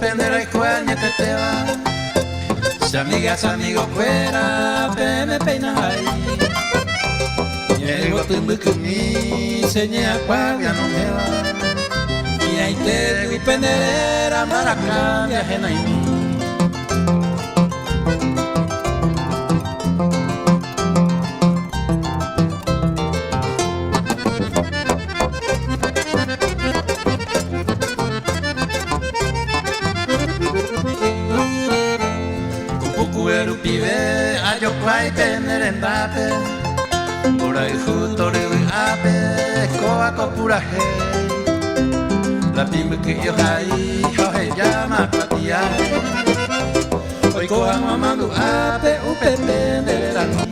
Pende rayhu añetetéva Che amiga, che amigo kuéra Peẽme péina hai Ñe'ẽyvoty mbykymi Che ñe'ãkuágui anohẽva Hi'ãitégui pende réra Mbaraka viahenaimi. Kupukue rupive ajokuái pene rendápe, mborayhu tory vy'ápe kóva ko purahéi. Lapi mbyky'i ohai ha ohejáma kuatiáre, oiko hag̃ua mandu'ápe upe pende rerami.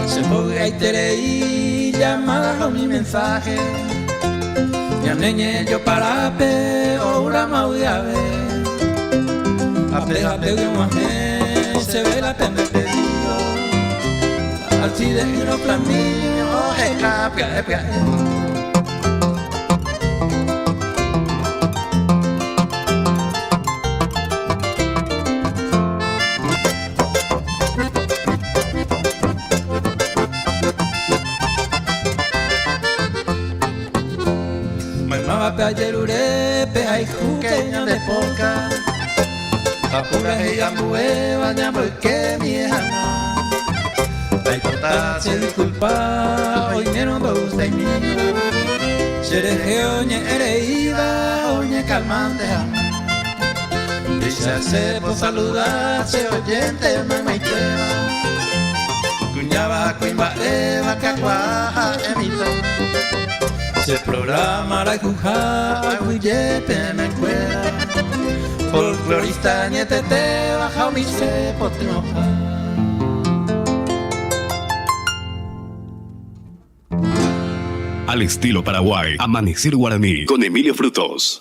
Chembovy'aiterei llamada ha umi mensaje, ñane ñe'ẽ joparápe oúramo avy'ave. Ape ha pégui og̃uahẽ chéve la pende pedido, Alcides ỹrõ Flaminio oheka pya'e pya'e. Maymávape ajerure pehayhúke ñande podcast ha purahéi ambuéva ñamboyke mie hag̃ua. Aipota che disculpa oimérõ ndogustaimíva cherehe oñe'ẽ reíva oñekalmánte hag̃ua. Péicha che posaluda che oyénte maymaitéva, kuñáva ha kuimba'éva kakuaa ha'e mitã. Che programa rayhuha aguyje peẽmekuéra, folklorista añetetéva ha umi che potyvõha. Al estilo Paraguay, Amanecer Guaraní, con Emilio Frutos.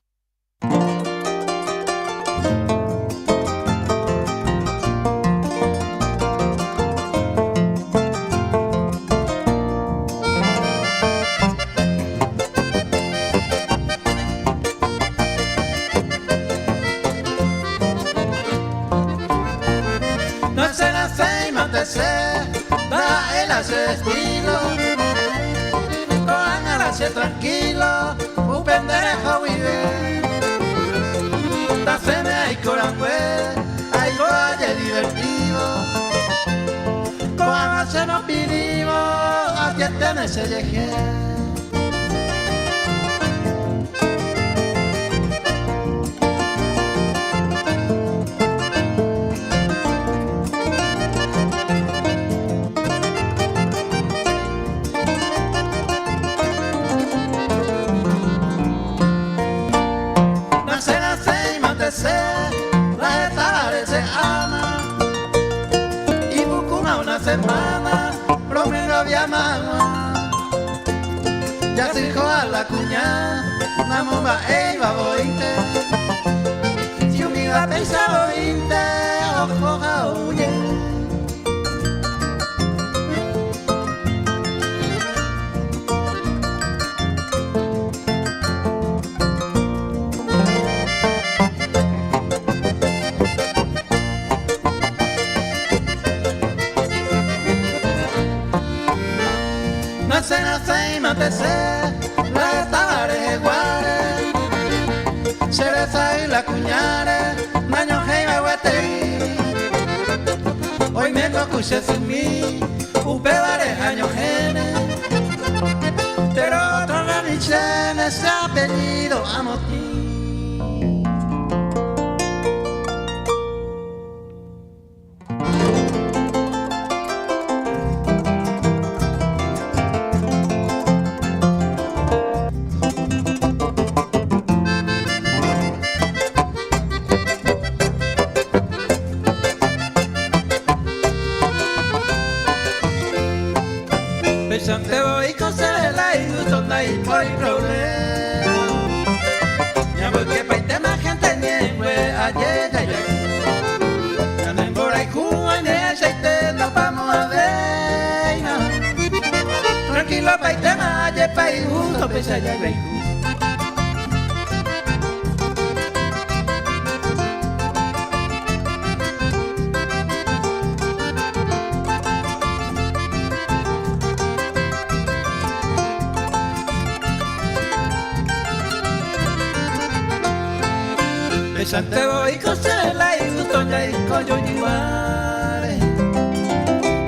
Peichante voi ko che la igusto jaiko jojyváre.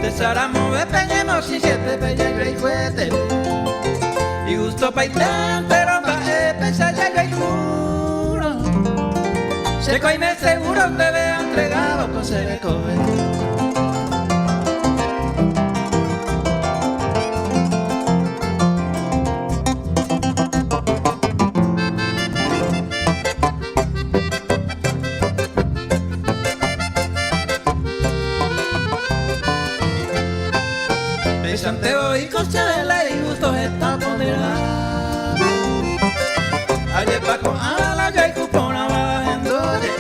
Techaramove pe ñemosĩchete pe jajoayhuete. Igusto paite entéro mba'e péicha jajoayhúrõ. Che ko aime seguro ndéve antregávo ko che rekove. Peichante voi ko chéve la igusto heta ponderã. Ajépa ko'ã la jayhu porãva ahendu je'e.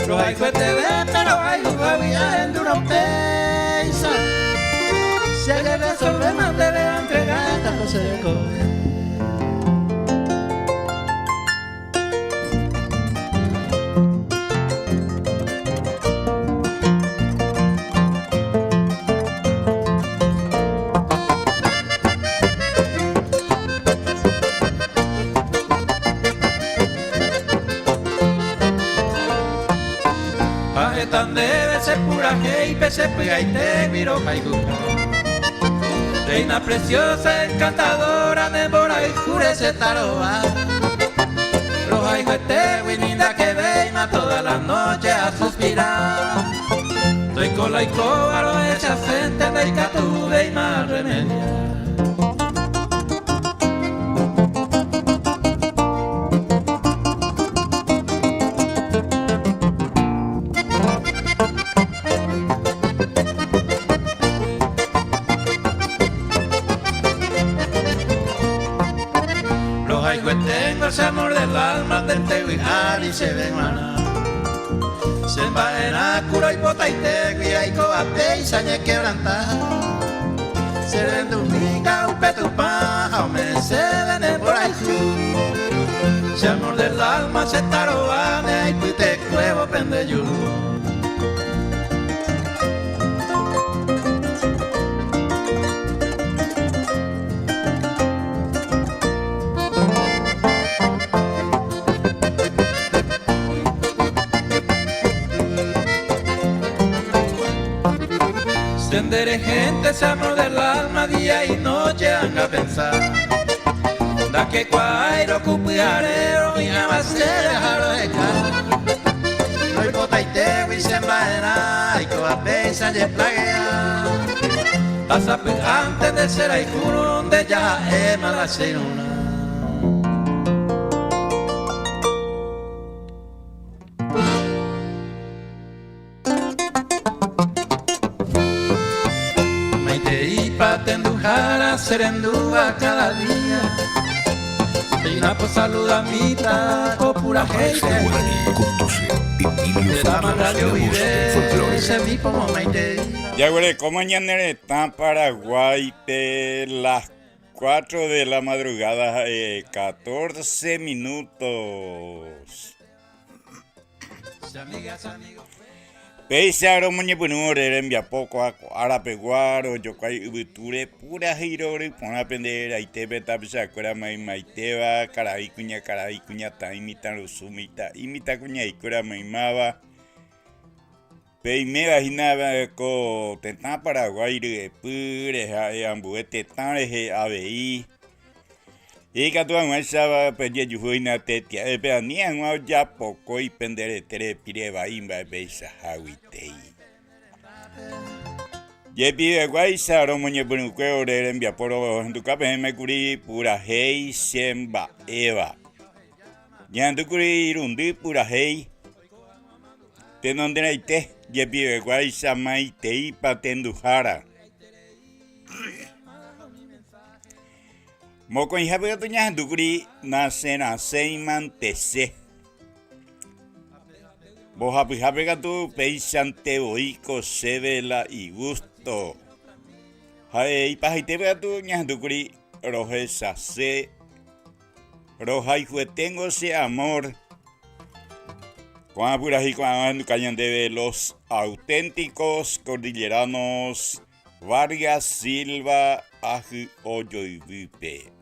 Rohayhueteve péro ahayhuhágui ahendúrõ péicha. Che ajerresolvéma ndéve antregáta ko che rekove. Ha'éta ndéve che purahéipe che py'aitégui rohayhuha. Reina preciosa encantadora ne mborayhúre che tarova. Rohayhuetégui ni ndakevéima toda la noche asuspira. Toiko la oikóva rohechasénte ndaikatuvéima arremedia. Rohayhueténgo che amor del alma ndentégui ári chéve g̃uarã. Che mba'erã ku roipotaitégui aikova péicha ñequebranta. Che rendumíka upe Tupã ha ome'ẽ chéve ne mborayhu. Che amor del alma che tarováne aipytekuévo pende juru. Che nderehénte che amor del alma día y noche anga pensá. Ndakekuaái rokupyhare roĩ'ãva chéve ha roheka. Roipotaitégui che mba'erã aikóva péicha jeplagea. Ha sapy'ánte nde che rayhúrõ nde jaha'éma la che irũrã. Maiteípa tenduhára che rendúva káda día. Péina posaludamíta ko purahéipe. Amanecer Guaraní conduce Emilio Tetãma Frutos, radio la voz del guive folclore. che mi pomomaitei. Jaguerekóma ñane retã Paraguáipe las 4 de la madrugada ha'e 14 minutos. Péicha romoñepyrũ ore rembiapo ko'ã ko ára pegua rojokuái yvytúre purahéi rory porã pende raitépe tapichakuéra maymaitéva, karai, kuñakarai, kuñataĩ, mitãrusu, mitã'i, mitãkuña'ikuéra maymáva. Peiméva hína ko tetã Paraguái ryepýre ha'e ambue tetã rehe avei. Ikatu hag̃uáicha pejejuhu hína tetia'épe ani hag̃ua ojapokói pende rete repire vai mba'e peichaháguitei. Jepiveguáicha romoñepyrũkue ore rembiapo rohenduka peẽme kuri purahéi che mba'éva. Ñahendúkuri irundy purahéi. Tenonderãite jepiveguáicha maiteípa tenduhára. Mokõihápe katu ñahendúkuri nacherasẽimante che. Mbohapyhápe katu péichante voi ko chéve la igústo. Ha ipahaitépe katu ñahendúkuri rohechase. Rohayhueténgo che amor. Ko'ã purahéi ko'ág̃a ohenduka ñandéve Los Auténticos Cordilleranos Vargas Silva ahy'o joyvýpe.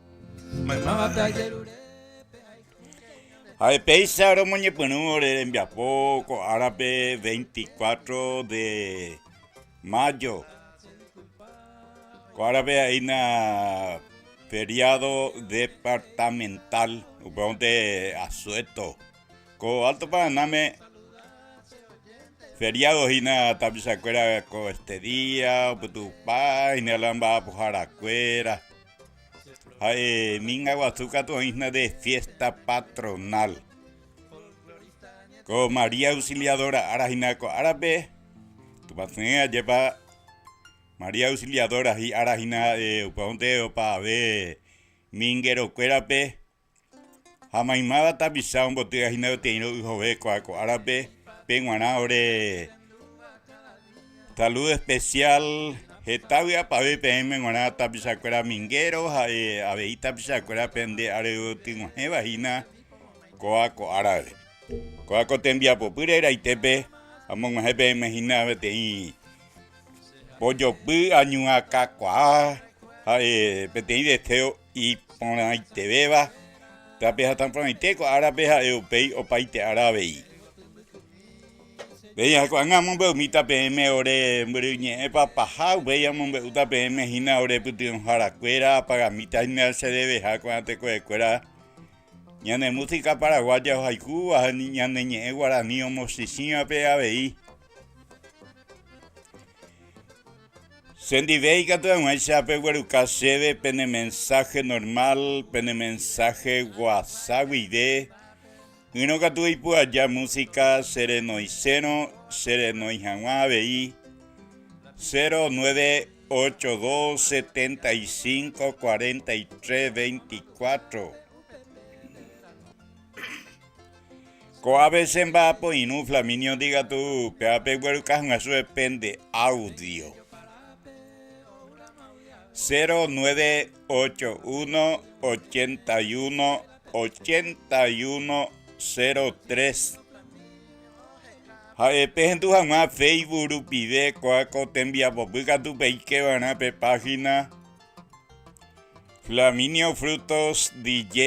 Ha'e péicha romoñepyrũ ore rembiapo ko árape 24 de mayo. Ko árape ha'éina feriado departamental, upévante asueto. Ko Alto Paranáme feriado hína tapichakuéra ko este día, opytu'upa hína la mba'apoharakuéra. Ha'e minga guasu katu oĩhína de fiesta patronal. Ko María Auxiliadora ára hína ko árape, Tupãsy ajépa María Auxiliadora hi'ára hína upévante opavave minguerokuérape ha maymáva tapicha ombotýva hína peteĩ ro'y hove kua ko árape peg̃uarã ore saludo especial heta vy'apave peẽme g̃uarã tapichakuéra minguero ha avei tapichakuéra pende aryvotyg̃uahẽva hína kóa ko árape. Kóa ko tembiapopy reraitépe amog̃uahẽ peẽme hína peteĩ pojopy añuãkakuaa ha'e peteĩ deseo Iporãitevéva, tape hatã porãite ko árape ha'e upéi opaite ára avei. Péicha ko'ág̃a amombe'umíta peẽme ore mbyryñe'ẽpa paha, upéi amombe'úta peẽme hína ore pytyvõharakuéra, apagamíta hína che deveha ko'ã tekovekuéra ñane música paraguaya ohayhúva ha ñane ñe'ẽ guarani omochichĩvape avei. Chendive ikatu hag̃uáicha pegueruka chéve pene mensaje normal, pene mensaje WhatsApp guive, ỹrõ katu eipu'aja música che renoisérõ che renói hag̃ua avei 0982 75 43 24. Ko'ápe che mba'apo irũ Flaminio ndikatu upéva pegueruka hag̃ua chupe pende audio. 0981 81 81 03 Ha'e pehendu hag̃ua Facebook rupive kóa ko tembiapopy katu peike va'erã pe página Flaminio Frutos DJ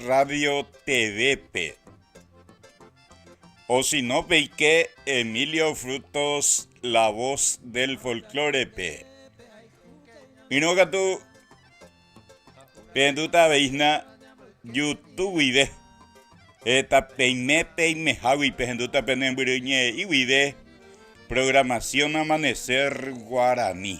Radio TV-pe. Osino peike Emilio Frutos La Voz del Folklore-pe. Ỹrõ katu pehendúta aveihína YouTube guive. Heta peime peimehágui pehendúta pene mbyryñe'ẽ'i guive programación Amanecer Guaraní.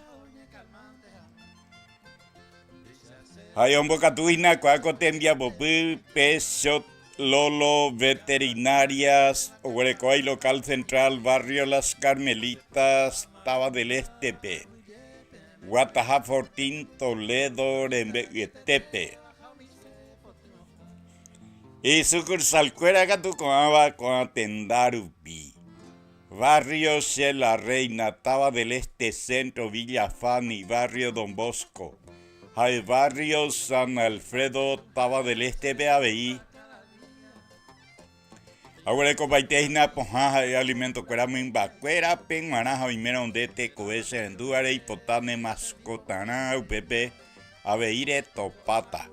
Ha'e ombokatu hína kua ko tembiapopy pe Shot Lolo Veterinarias oguerekóva ilocal central barrio Las Carmelitas, Táva del Este-pe, Guataha Fortín Toledo rembe'yetépe. Isukursalkuéra katu ko'ãva ko'ã tenda rupi. Barrio Che La Reina, Táva del Este Centro, Villa Fanny, Barrio Don Bosco, ha el Barrio San Alfredo, Táva del Este-pe avei. Aguerekopaite hína pohã ha'e alimento-kuéra mymbakuérape g̃uarã ha oimérõ nde tekove che rendúva reipota ne maskotarã upépe avei retopáta.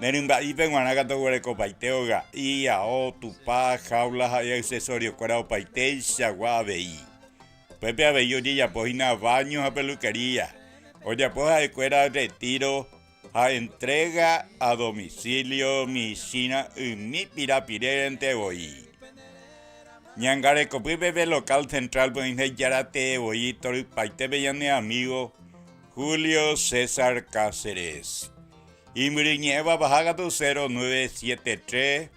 Ne rymba'ípe g̃uarã katu oguerekopaite oga'i, ao, tupa, jaula ha accesorio-kuéra opaiteichagua avei. Upépe avei ojejapo hína baño ha peluquería. Ojapo ha'ekuéra retiro ha entrega a domicilio michĩra ymi pirapirérente voi. Ñangarekopýpe pe local central-pe oĩha ijaratee voi torypaitépe ñane amigo Julio César Cáceres. Imbyryñe'ẽva paha katu 0973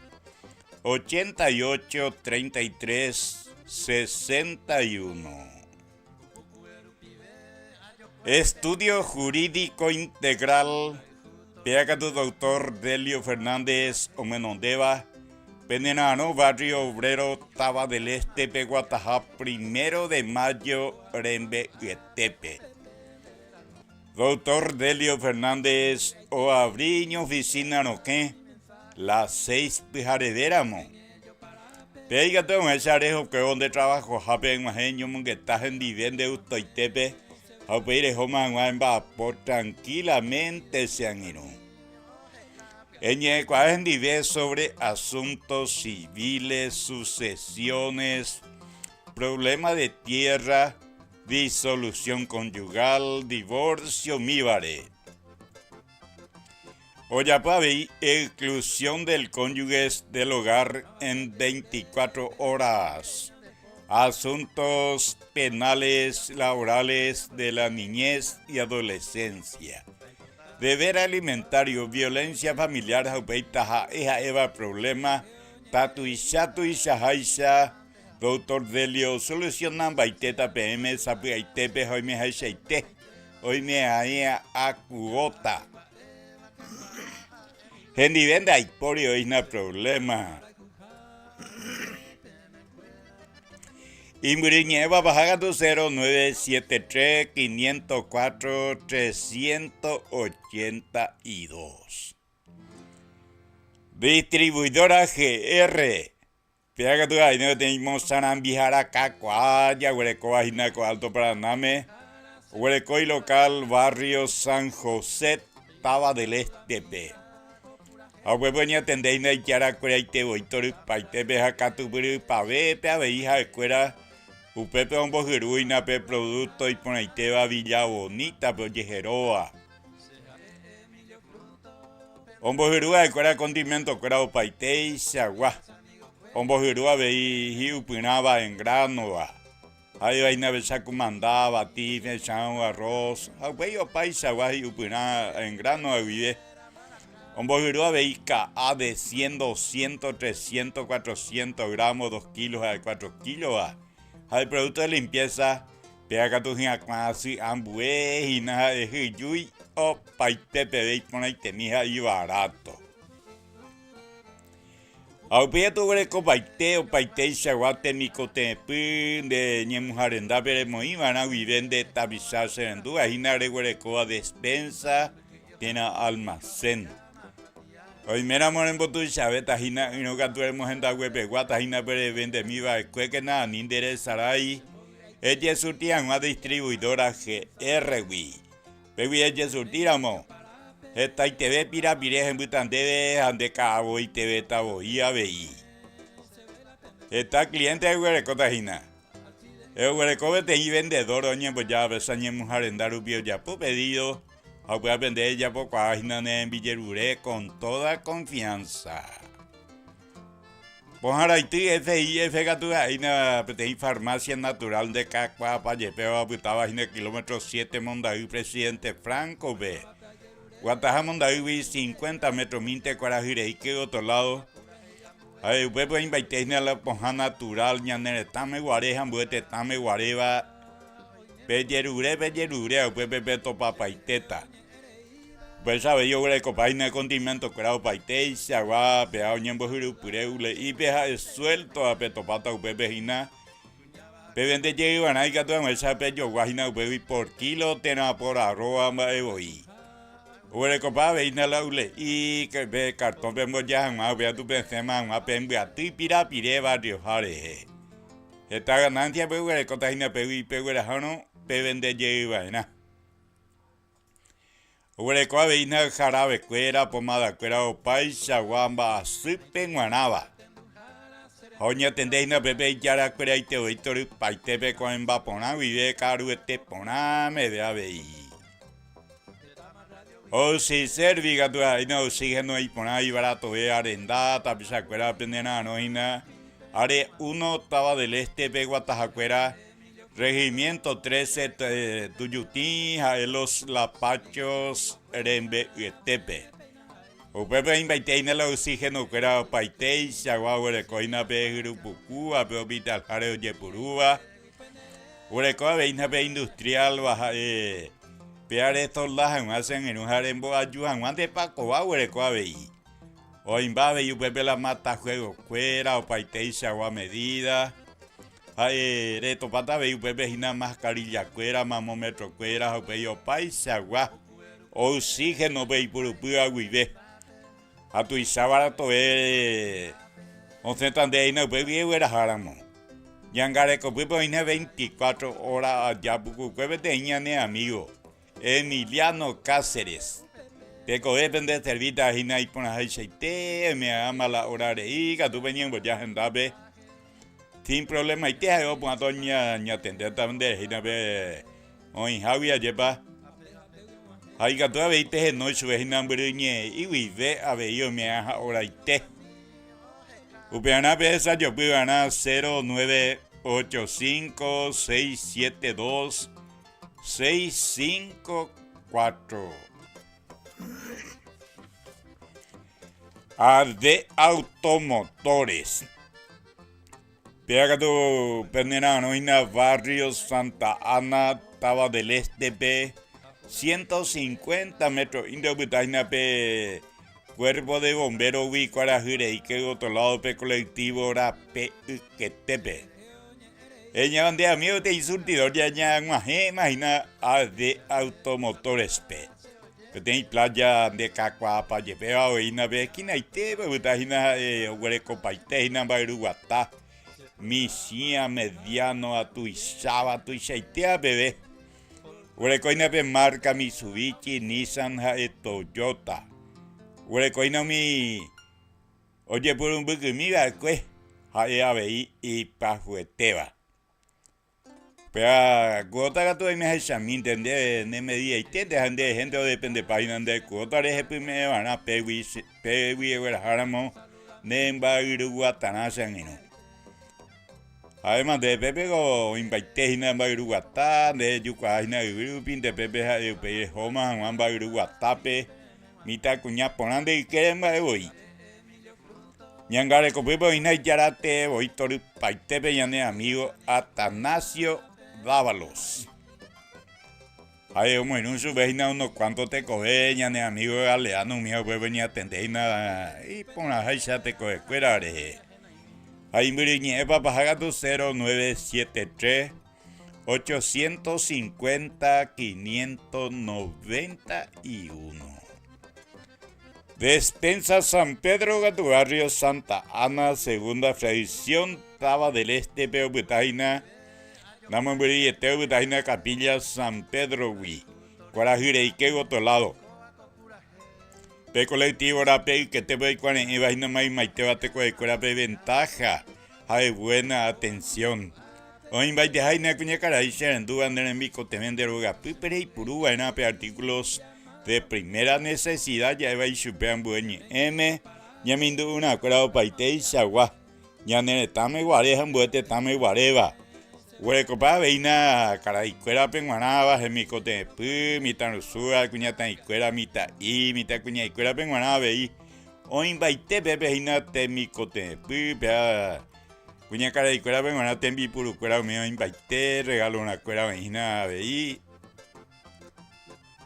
88 33 61. Estudio Jurídico Integral, péa katu Doctor Delio Fernández omenondéva, penera'arõ Barrio Obrero Táva del Este peguataha Primero de Mayo rembe'yetépe. Doctor Delio Fernández oavri iñoficina rokẽ las seis pyharevéramo. Péa ikatu og̃uahẽ rehokuévo nde trabajohápe eg̃uahẽ eñomongeta hendive nde gustoitépe ha upéi rehóma hag̃ua emba'apo tranquilamente che angirũ. Eñe'ẽkuaa hendive sobre asuntos civiles, sucesiones, problema de tierra, disolución conyugal, divorcio umívare. Ojapo avei exclusión del cónyuges del hogar en 24 horas, asuntos penales, laborales, de la niñez y adolescencia, deber alimentario, violencia familiar ha upéi taha'e ha'éva problema tatuicha tuichaháicha Doctor Delio osolusionambaitéta peẽme sapy'aitépe ha oimehaichaite oimeaĩa akuóta. Hendive ndaipóri oĩna problema. Imbyryñe'ẽva paha katu 0973 504 382. Distribuidora GR. Péva katu ha'éne peteĩ mosarambihára kakuaa jaguerekóva hína ko Alto Paranáme, oguereko ilocal barrio San José, táva del Este-pe. Ha upépe oñatende hína ijarakueraite voi torypaitépe ha katupyrypavépe avei ha'ekuéra upépe ombohyru hína pe producto iporãitéva Villa Bonita-pe ojeheróva. Ombohyru ha'ekuéra kondimentokuéra opaiteichagua, ombohyru avei hi'upyrãva en gránova, ha'éva hína ovecha kumanda, vati, fechão, arroz, ha upéi opaichagua hi'upyrã en gránova guive. Ombohyru avei ka'a de cien, doscientos, trescientos, cuatrocientos gramos, dos kilos ha de cuatro kílova, ha de producto de limpieza, Péva katu hyakuã asy ambue hína ha'e hyjúi opaite peve iporãitemi ha ivaráto. Ha upéi katu oguerekopaite opaiteichagua temikotevẽpy nde ñemuha rendápe remoĩ va'erã guive nde tapicha che rendúva hína reguerekóva despensa térã almacén. Oiméramo rembotuichavéta hína ỹrõ katu remohendaguepeguáta hína pe revendemi va'ekuékena ani nderesarái Ejesurti hag̃ua distribuidora GR-gui. Pégui ejesurtíramo, hetaiteve pirapire hembýta ndéve ha nde ka'avoitevéta voi avei. Heta cliente eguerekóta hína. Eguereko peteĩ vendedor oñemboja avesa ñemuha renda rupi ojapo pedido ha upévape nde ejapokuaa hína ne rembijerure con toda confianza. Pohãraity FIF katu ha'éina peteĩ farmacia natural nde kakuaapa jepéva opytáva hína kilómetro siete Monday Presidente Franco-pe. Guataha Mondaýgui cincuenta metro mínte kuarahy reike otro lado. Ha upépe oĩmbaite hína la pohã natural ñane retãme guare ha ambue tetãme guaréva. Pejerure, pejerure ha upépe petopapaitéta. Upéicha avei oguerekopa hína kondimentokuéra opaiteichagua, péva oñembohyrypyre ule'ípe ha'e suélto ha petopáta upépe hína. Pevende jey va'erã ikatu hag̃uáicha pejogua hína upégui por kílo térã por arróva mba'e voi. Oguerekopa avei hína la ule'i pe kartón pemboja hag̃ua upéva tupesẽma hag̃ua pembyaty pirapire barrioha rehe. Heta ganancia peguerekóta hína pégui peguerahárõ pevende jey va'erã. Oguereko avei jharavekuéra, pomadakuéra opaichagua mba'asýpe g̃uarãva. Ha oñatende hína upépe ijarakueraite voi torypaitépe ko'ẽmba porã guive ka'aruete porã meve avei. Oxiservi katu ha'éina oxígeno iporã ivaratove arenda tapichakuéra penera'arõ hína are uno táva del Este-pe guatahakuéra Regimiento 13 Tujutĩ ha'e Los Lapachos rembe'yetépe. Upépe oĩmbaite hína la oxígeno-kuéra opaiteichagua oguereko hína pe hyrupuku ha pe hospital-háre ojepurúva. Oguereko avei hína pe industrial-va ha'e pe aresolda hag̃ua che angirũ ha remboaju hag̃ua nde pakova oguereko avei. Oĩmba avei upépe la matajuego-kuéra opaiteichagua medida. Ha'e retopáta avei upépe hína mascarillakuéra, mamometrokuéra ha upéi opaichagua oxígeno pe ipurupýva guive. Ha tuicha baratove osẽta nde hína upégui egueraháramo. Ñangarekopýpe oĩne 24 hora aja pukukue peteĩ ñane amigo, Emiliano Cáceres. Tekove pende servíta hína iporãhaichaite, oime'ãma la óra rei, katu peñemboja hendápe. Sin problemaite ha'e opu'ãta oñatendéta nde hína pe oĩhágui ajépa. Ha ikatu avei pehenói chupe hína mbyry ñe'ẽ'i guive avei oime'ãha oraite. Upearã pehesajopy va'erã 0985 672 654. AD Automotores. Péva katu penera'arõ hína barrio Santa Ana, Tava del Este-pe, 150 metro ínte opyta hína pe Cuerpo de Bombero-gui kuarahy reike otro lado pe colectivo rape yketépe. Eña nde amigo peteĩ surtidor ñañag̃uahẽma hína AD Automotores-pe. Peteĩ playa nde kakuaapa jepéva oĩna pe esquinaitépe opyta hína ha'e oguerekopaite hína mba'yruguata michĩa, mediano ha tuicháva tuichaitéva peve. Oguereko hína pe marca Mitsubishi, Nissan ha'e Toyota. Oguereko hína umi Ojepuru mbykymi va'ekue ha'e avei ipahuetéva. Upéva cuota katu oime ahechamínte nde ne mediaiténte ha nde hénte odependepa hína nde cuota rehepyme'ẽ va'erã pégui pégui egueraháramo ne mba'yruguatarã che angirũ. Ha'éma nde pépe ko oĩmbaite hína mba'yruguata, nde ejukuaa hína yvy rupi nde pépe ha'e upéi rehóma hag̃ua mba'yruguatápe Mitãkuña porã nde ykére mba'e voi. Ñangarekopýpe oĩna ijára tee voi torypaitépe ñane amigo Atanasio Dávalos. Ha'e omoirũ chupe hína unos cuanto tekove ñane amigo Galeano umíva upépe oñatende hína iporãháicha tekovekuéra rehe. Ha imbyryñe'ẽ papaha katu 0973 850 591. Despensa San Pedro katu barrio Santa Ana, segunda fracción, Tava del Este-pe opyta hína, namombyryiete opyta hína Capilla San Pedro-gui, kuarahy reike gotyo lado. Pe colectivo rape yketépe oikuare'ẽva hína maymaitéva tekovekuérape ventaja ha buena atención. Oĩmbaiteha hína kuñakarai che rendúva ne rembikotevẽ nde rogapýpe reipuru va'erã pe artículos de primera necesidad ja'éva ichupe ambue ñe'ẽme ñamindu'urãkuéra opaiteichagua ñane retãme guare ha ambue tetãme guaréva. Guerekopa aveína karaikuérape g̃uarãva hemikotevẽpy, mitãrusúva, kuñataĩkuéra, mitã'i, mitãkuña'ikuérape g̃uarã avei oĩmbaite pépe hína temikotevẽpy, péva Kuñakaraikuérape g̃uarã tembipurukuéra umi oĩmbaite, rregalorãkuéra oĩ hína avei.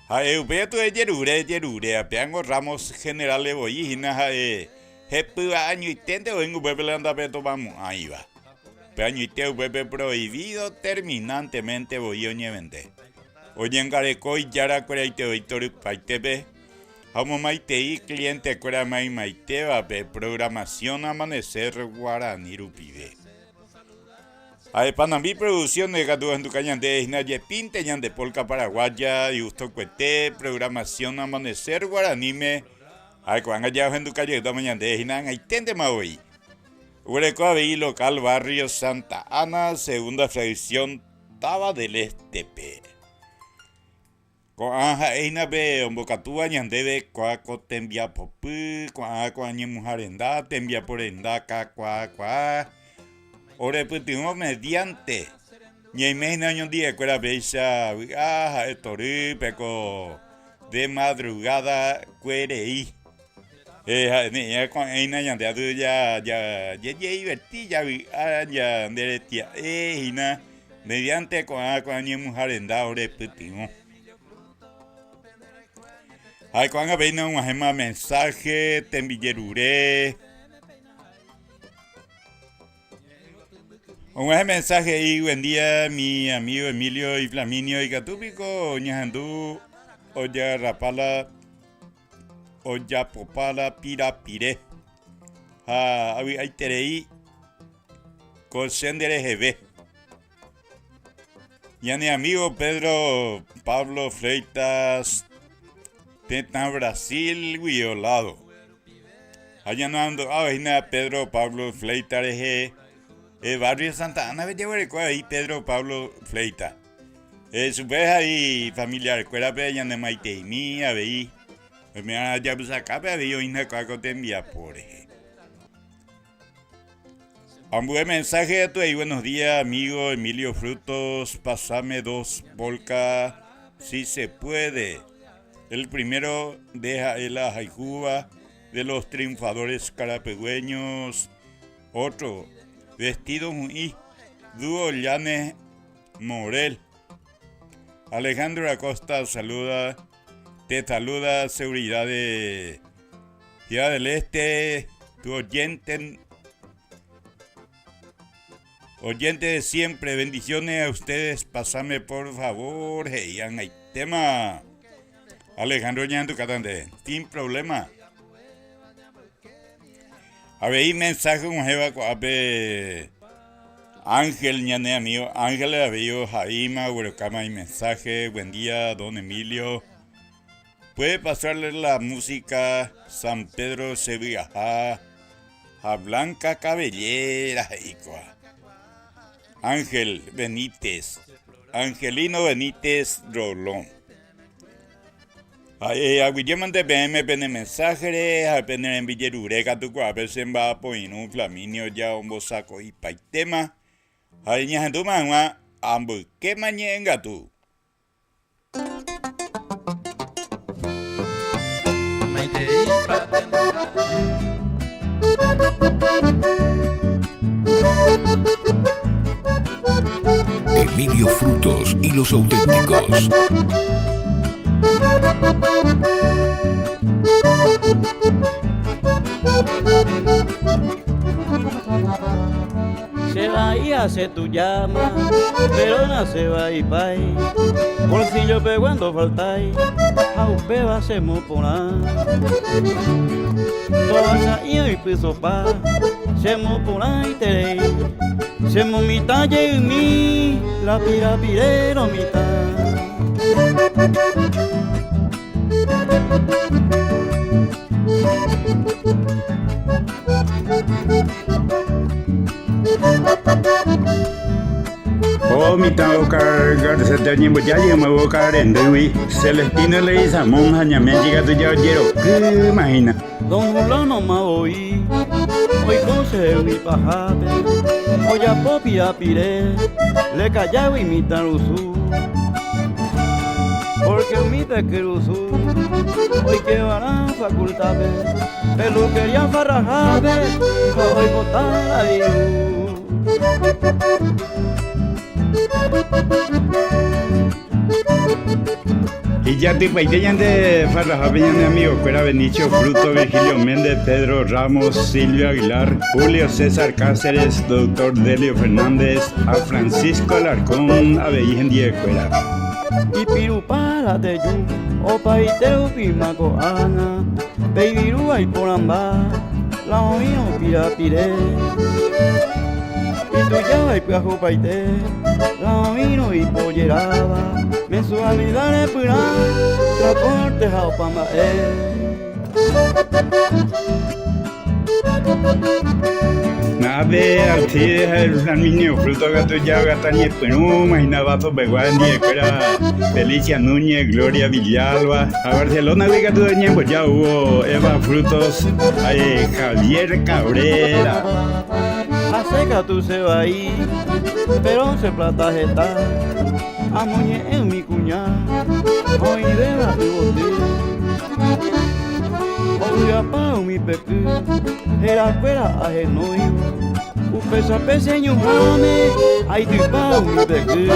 Ha'e upéi atu ejerure, ejerure, apéango Ramos Generales voi hína ha'e hepýva añoiténte oĩngo upépe la ndapetopamo'ãiva. Pe añoite upépe prohibido terminantemente voi oñevende. Oñangareko ijarakueraite voi torypaitépe. Ha omomaitei cliente-kuéra maymaitévape programación Amanecer Guarani rupive. Ha'e Panambi Producciones katu ohenduka ñande hína jepínte ñande polka paraguaya igustokuete programación Amanecer Guaraníme ha'e ko'ág̃a ja ohenduka jeýtama ñande hína ag̃aiténtema voi. Oguereko avei local barrio Santa Ana, segunda fracción, Tava del Este-pe. Ko'ã ha'e hína pe ombokatúva ñandéve kua ko tembiapopy, ko'ã ko'ã ñemuha renda, tembiapo renda kakuaakuaa, orepytyvõ mediante. Ñaime hína oñondive-kuéra péicha vy'a ha'e tory pe ko de madrugada kuerei. Ha'e ne'ĩva ko'ẽ hína ñande aty ja ja jajeiverti javy'a ñande retia'e hína. Mediante ko'ã ko'ã ñemuha renda orepytyvõ. Ha ko'ág̃a péina og̃uahẽma mensaje, tembijerure. Og̃uahẽ mensaje he'i buen día mi amigo Emilio y Flaminio ikatu piko ñahendu ojagarrapa la ojapopa la pirapire ha avy'aiterei Ko che ndereheve. Ñane amigo Pedro Pablo Freitas. Tetã Brasil guio lado. Ha ñanemandu'áva hína Pedro Pablo Fleita rehe, e barrio Santa Ana-pe jaguereko avei Pedro Pablo Fleita. E chupe ha ifamiliar-kuérape ñanemaiteimi avei, oime'arã japysakápe avei oĩna ko'ã ko tembiapo rehe. Ambue mensaje atuei buenos días amigo Emilio Frutos, pasame dos polka si se puede. El primero de ha'e la ahayhúva de los triunfadores karapegũeños, otro, vestido hu'ĩ, dúo Llanes Morel. Alejandro Acosta saluda, te saluda seguridad de Ciudad del Este, tu oyente, oyente de siempre, bendiciones a ustedes, pasame por favor, he'i ag̃aitéma Alejandro ñahendukáta nde, sin problema. Avei mensaje og̃uahẽva ko'ápe Ángel ñane amigo Ángel avei ohaíma oguerokáma imensaje, buen día don Emilio. Puede pasarle la música San Pedro Sevy'aha ha Blanca Cabellera he'i kóa. Ángel Benítez, Angelino Benítez Rolón. Ha'e aguyjémante peẽme pene mensáhere ha pene rembijerure katu ko'ápe che mba'apoirũ Flaminio ja ombosako'ipaitéma ha iñahendúma hag̃ua amboykéma ñe'ẽngatu. Emilio Frutos y los auténticos. Se va y hace tu llama, pero no se va y pai. Bolsillo pe cuando faltai, a upéva che moporã. Tovasa'i oipysopa, che moporãiterei. Che momitã jeymi, la pirapire romitã. Ko mitã Oscar Garcete oñemboja jeyma Oscar rendýgui, Celestino Leguizamón ha Ñaménchi katu ja ojerokýma hína. Don Julano ma voi oiko chehegui pahápe, ojapo pirapire lekajágui mitãrusu. Porque umi pekyrusu oikevarã facultad-pe, peluquería farrahápe ha oipota la viru. Ijatypaite ñande farrahápe ñane amigokuéra Benicio Fruto, Virgilio Méndez, Pedro Ramos, Silvio Aguilar, Julio César Cáceres, Doctor Delio Fernández ha Francisco Alarcón avei hendiekuéra. Ipirupa la teju, opaite rupíma ko'ág̃a, pe ivirúva iporãmba, la oĩrõ pirapire. Itujáva ipyahupaite, la oĩrõ ipojeráva, mensualidad repyrã, transporte ha opa mba'e. Na'ápe Alcides ha Flaminio Fruto katu jaogata ñepyrũma hína Vaso pegua hendivekuéra Felicia Núñez, Gloria Villalba ha Barcelona-gui katu oñemboja oúvo Eva Frutos ha Javier Cabrera. Hasẽ katu che vai, péro che plata heta, amoñe'ẽ umi kuña oĩvéva yvoty. Ovy'apa umi peky herakuéra ahenóivo, upéichape che ñuhãme aitypa umi peky.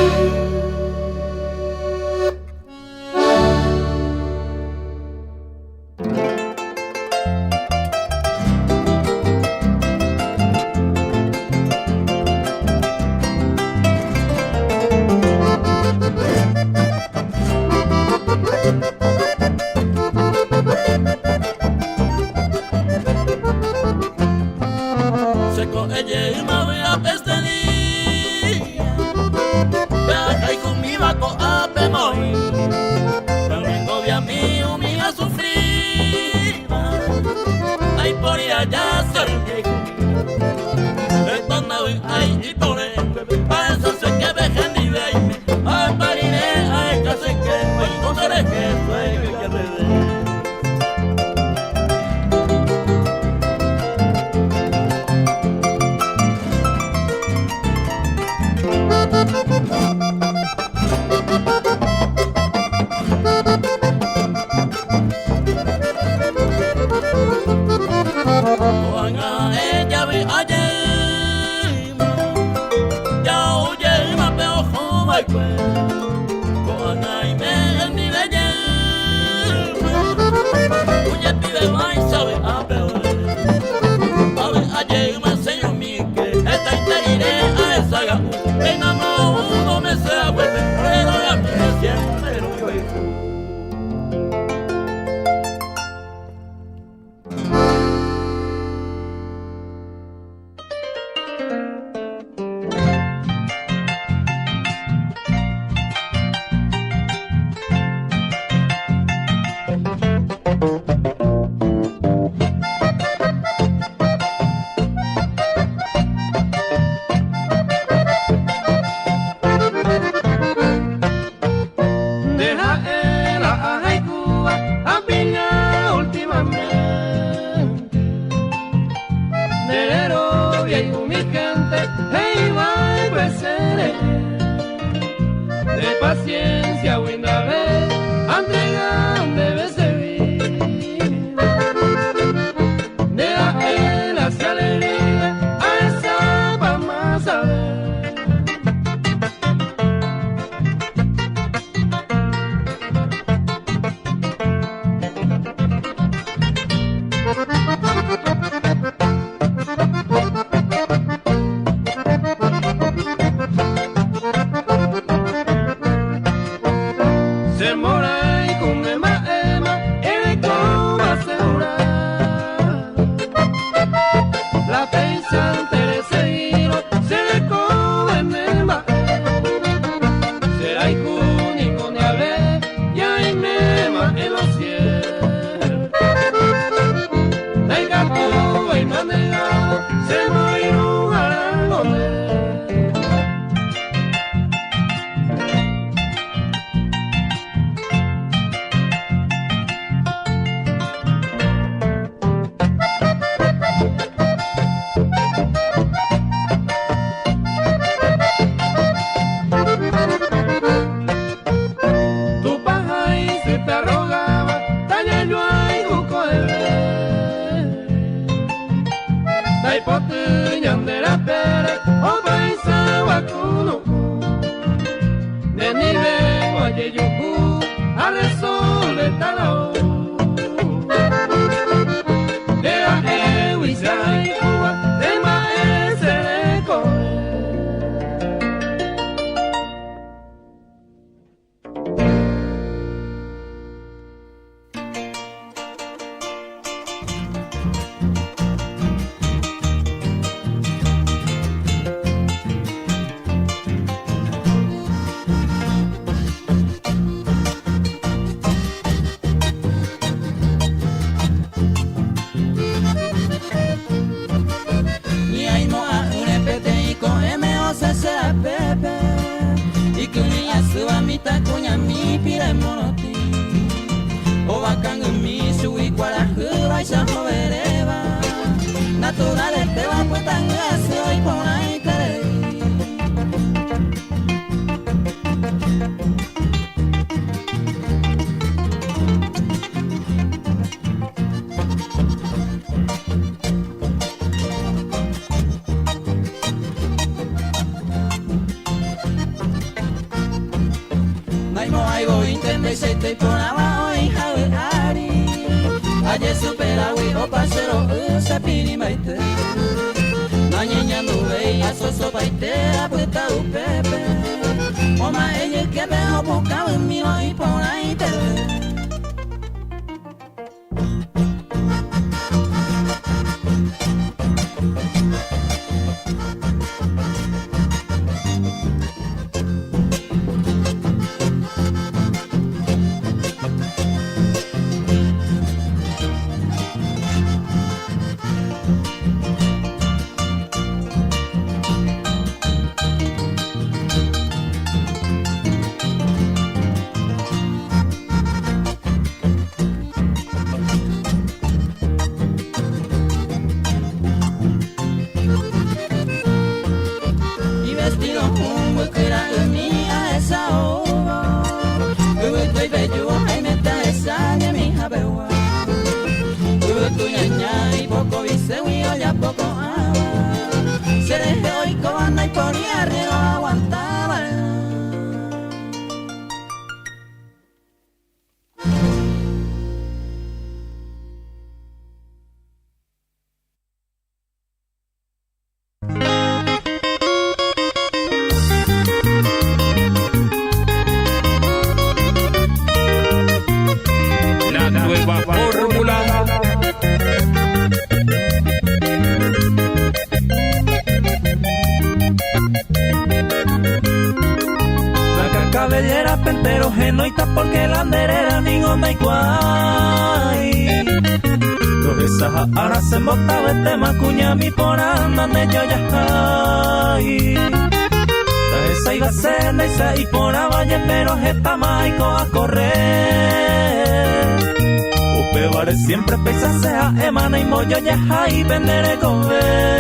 La nueva fórmula. La cabellera pentero genoita porque la anderera ni onda igual. Ahora se motaba este macuña mi por andande yo ya hay. Esa iba a ser esa y por valle pero esta maico a correr. Upe siempre pesa sea emana y mollo ya hay vendere con ver.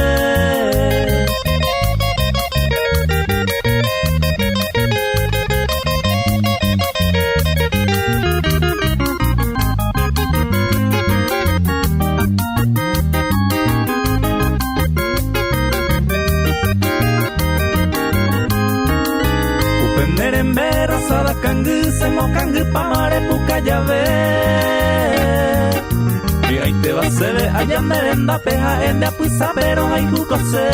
Kangu se mo kangu pamare puka llave. Y ahí te va a se ve allá merenda peja en de apuisa pero hay jugo se.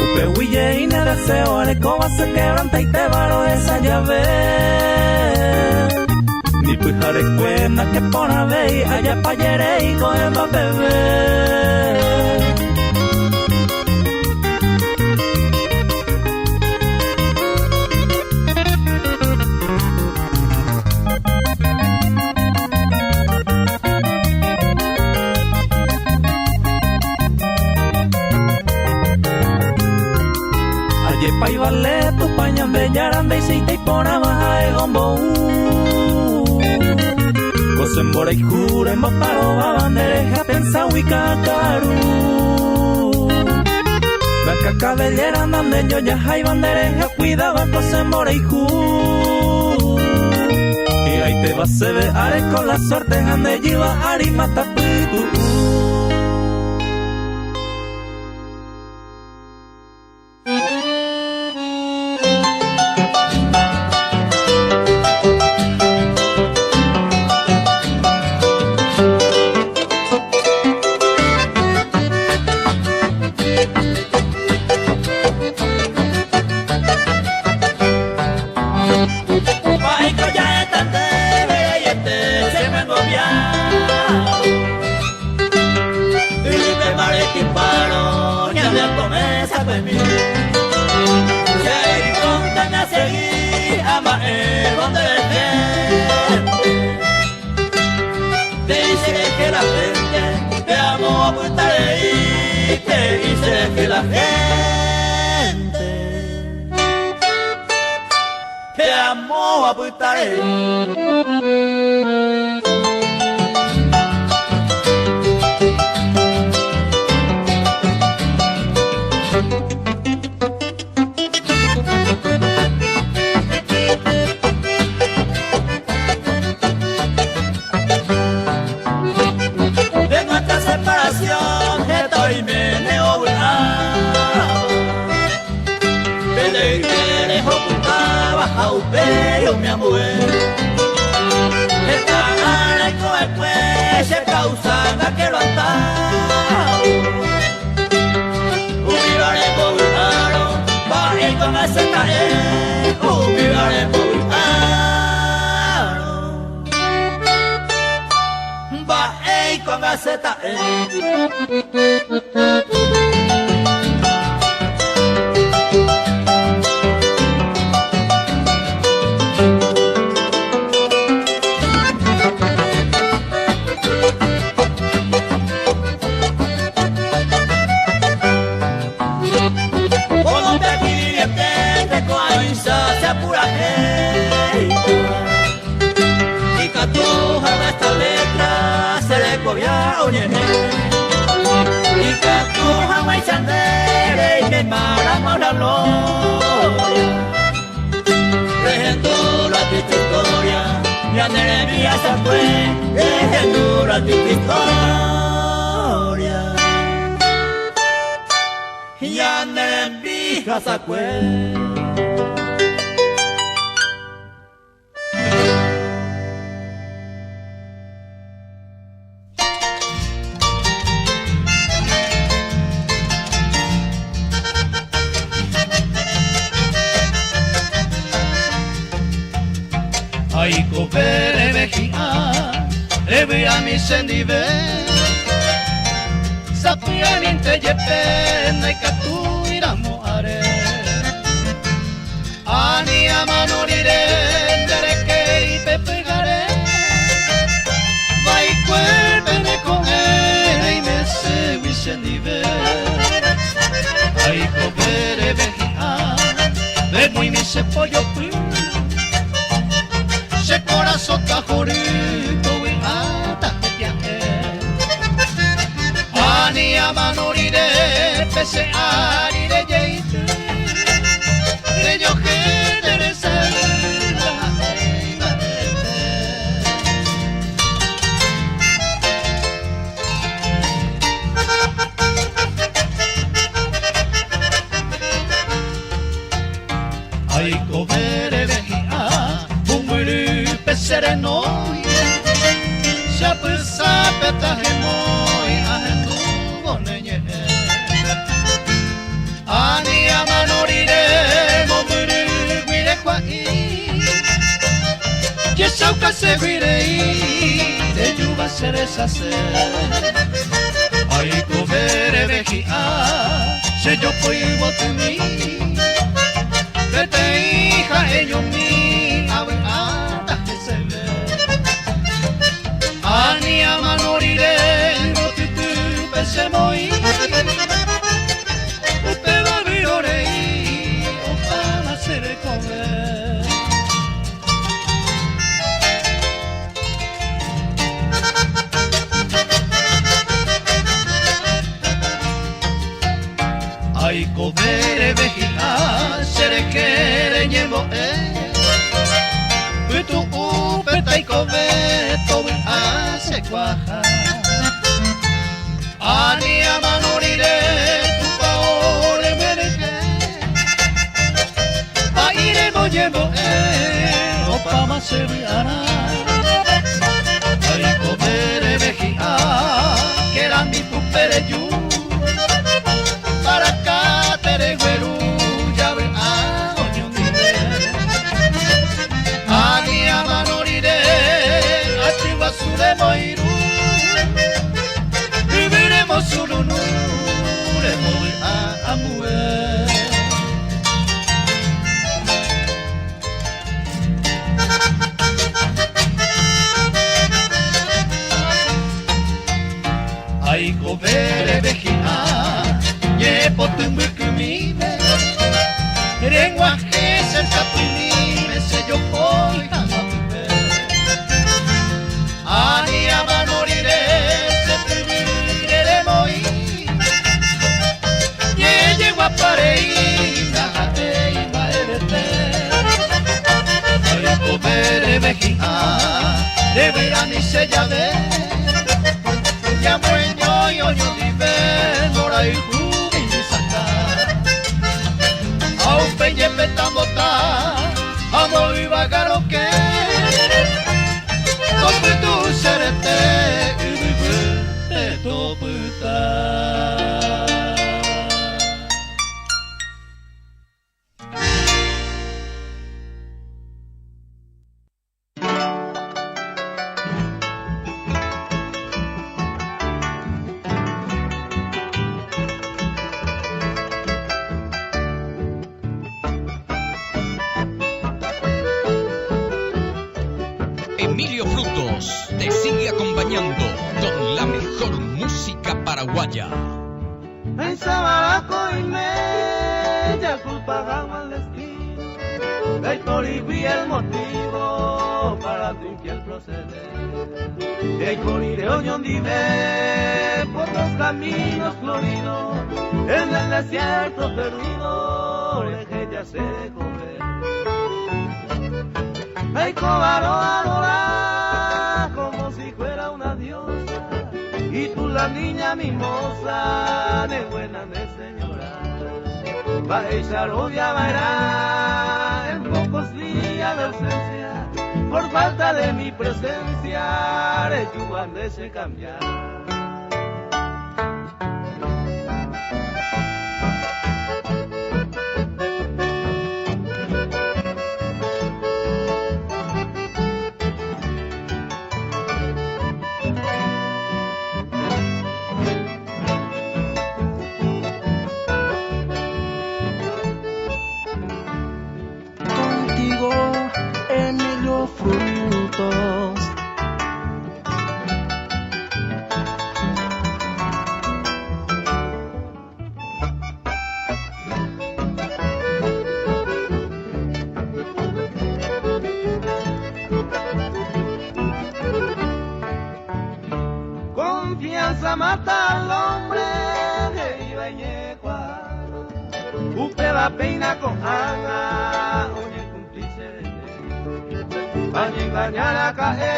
Upe huille y ne deseo le coba se quebranta y te varo esa llave. Ni pujare cuena que por ave allá payere y coge pa bebé. Pa vale tu pañan de yarande y si te por abajo de gombo. Cosembora y jura en botaro bandereja pensa huicacaru. La cabellera donde yo ya hay bandereja cuidaba cosembora y jura. Y ahí te va se ve are con la suerte ande lleva ari mata pitu. Quemáramos la gloria. Regendura tu historia, ya sakue, regendura tu historia. Ya neremia sakue. Ay copere mejia, le a mi sendive. Sapia ninte yepe, naikatu iramo are. Ani amanorire, ndereke y pepegare. Vai cuerpe con y me se wisendive. Ay copere mejia, de muy mi se pollo Se corazón tajorito Ani amanorire pese arire yeite De yo genere Ay cobere vejia Bumuru pesereno Chapusa petajemoi Ahendu boneñe Ani amanorire Momuru guire kwai Yesauka se guirei De yuba se Ay cobere vejia Se yo poi botumi Vete hija ello mi awe ata que se ve Ani amanorire tutu pese moi Upe va virorei opa se come Ay cobere vejia sere kere ñemo e Putu upe taiko ve tobe ase cuaja Ani amanorire tu paore mereje Paire mo ñemo e opa ma se ara Ay cobere vejia que era mi pupere yu para acá tere güeru ya ve a Ani amanorire atiwa sure moiru Viviremos surunu remo a amue Ay cobere vejia Yepo tumbukumime Renguaje se se yo poi Ani amanorire se tuvirere moi Ye llego a pareina ei maerete Ay cobere vejia Deberá mi se llave Ya mueño yo yo dive Mora y jubi saka Au peñe petamota Amo y que Toputu serete Ububu te toputa Emilio Frutos te sigue acompañando con la mejor música paraguaya. Pensaba la coime, ya culpa al destino. Ndaipórigui el motivo para tu infiel proceder. Jaiko rire oñondive por los caminos floridos, en el desierto perdido, rehejase comer. Jaikóva roadora como si fuera una diosa, y tú la niña mimosa, de buena de señora. Mba'éicha roviava'erã en pocos días de ausencia, por falta de mi presencia, rejúva nde che cambiar. Contigo, Emilio Frutos. Confianza mata al hombre, he'íva iñekua. Upéva péina ko'ág̃a oñekumpli cherehe. Añengañaraka'e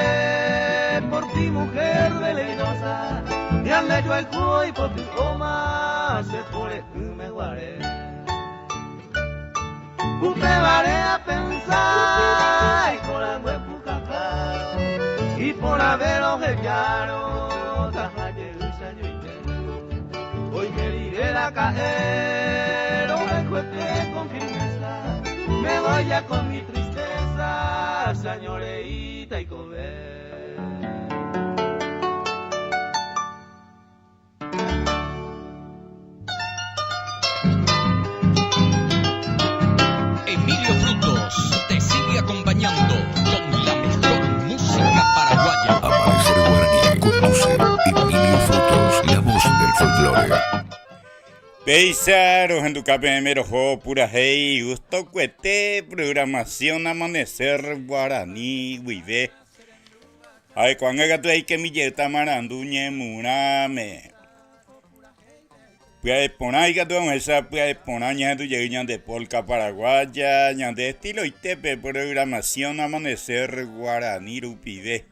por ti mujer veleidosa, ñande joayhu oipoty'óma che pore'ỹme guare. Upévare apensa aikorangue pukakárõ, iporãve rohejárõ taha jey chañoite. Oime rire raka'e rohayhuete con firmeza, me voy ya con mi tristeza, chañoreíta aikove. Emilio Frutos te sigue acompañando con la mejor música paraguaya. Amanecer Guaraní conduce Emilio Frutos, la voz del folclore. Péicha rohenduka peẽme roho purahéi gustokuete programación Amanecer Guaraní guive. Ha'e ko'ág̃a katu aikemi jeýta marandu ñemurãme. Pya'e porã ikatu hag̃uáicha pya'e porã ñahendu jey ñande polka paraguaya, ñande estiloitépe programación Amanecer Guaraní rupive.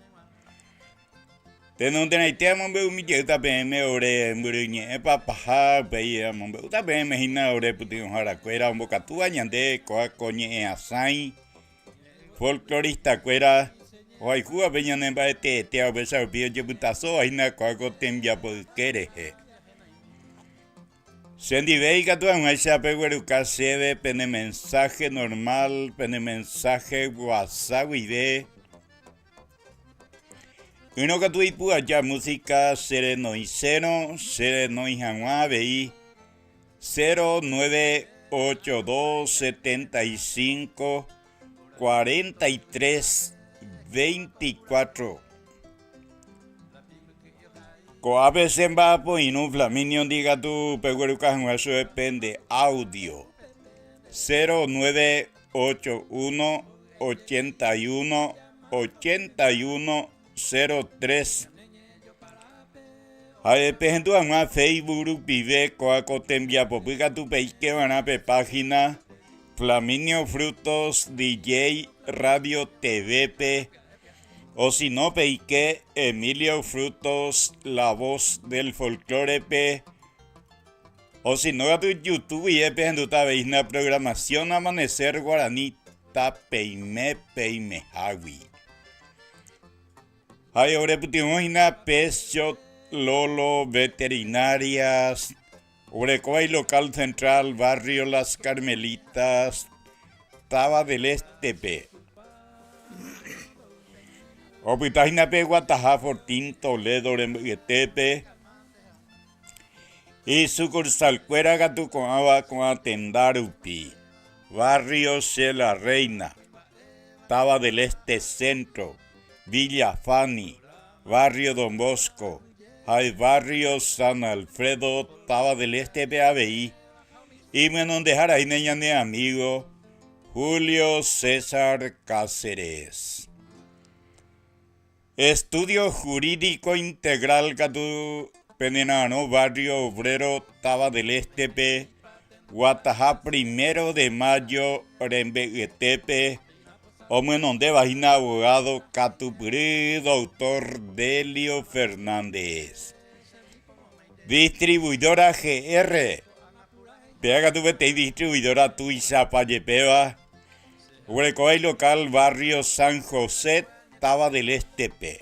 Tenonderãite amombe'umi jeýta peẽme ore mbyryñe'ẽ papaha, upéi amombe'úta peẽme hína ore pytyvõharakuéra ombokatúva ñande kóa ko ñe'ẽasãi folklorista-kuéra ohayhúvape ñane mba'eteetéva upéicha rupi ojepytasóva hína kóa ko tembiapo yke rehe. Che ndive ikatu hag̃uáicha pegueruka chéve pene mensaje normal, pene mensaje WhatsApp guive. Ỹrõ katu ipu aja música che renoisérõ, che renói hag̃ua avei 0982 75 43 24. Ko'ápe che mba'apoirũ Flaminio-ndi katu pegueruka hag̃ua chupe pende audio 0981 81 81 03. Ha'e pehendu hag̃ua Facebook rupive kóa ko tembiapopy katu peike va'erã pe página Flaminio Frutos DJ Radio TV-pe o si no peike Emilio Frutos La Voz del Folklore-pe o si no katu YouTube guive pehendúta avei hína programación Amanecer Guaraní tapeime peimehágui. Ha'e orepytyvõ hína Peshot Lolo Veterinarias, orekóva ilocal central barrio Las Carmelitas, táva del Este-pe. Opyta hína pe guataha Fortín Toledo rembe'yetépe. Isukursalkuéra katu ko'ãva ko'ã tenda rupi, Barrio Che La Reina, Táva del Este Centro, Villa Fanny, Barrio Don Bosco ha Barrio San Alfredo, Táva del Este-pe avei. Imyenondehára hína ñane amigo. Julio César Cáceres. Estudio Jurídico Integral katu penera'arõ Barrio Obrero Táva del Este-pe, guataha Primero de Mayo rembe'yetépe, omyenondéva hína abogado katupyry Doctor Delio Fernández. Distribuidora GR. Péva katu peteĩ distribuidora tuichapa jepéva, oguerekóva ilocal barrio San José, Táva del Este-pe.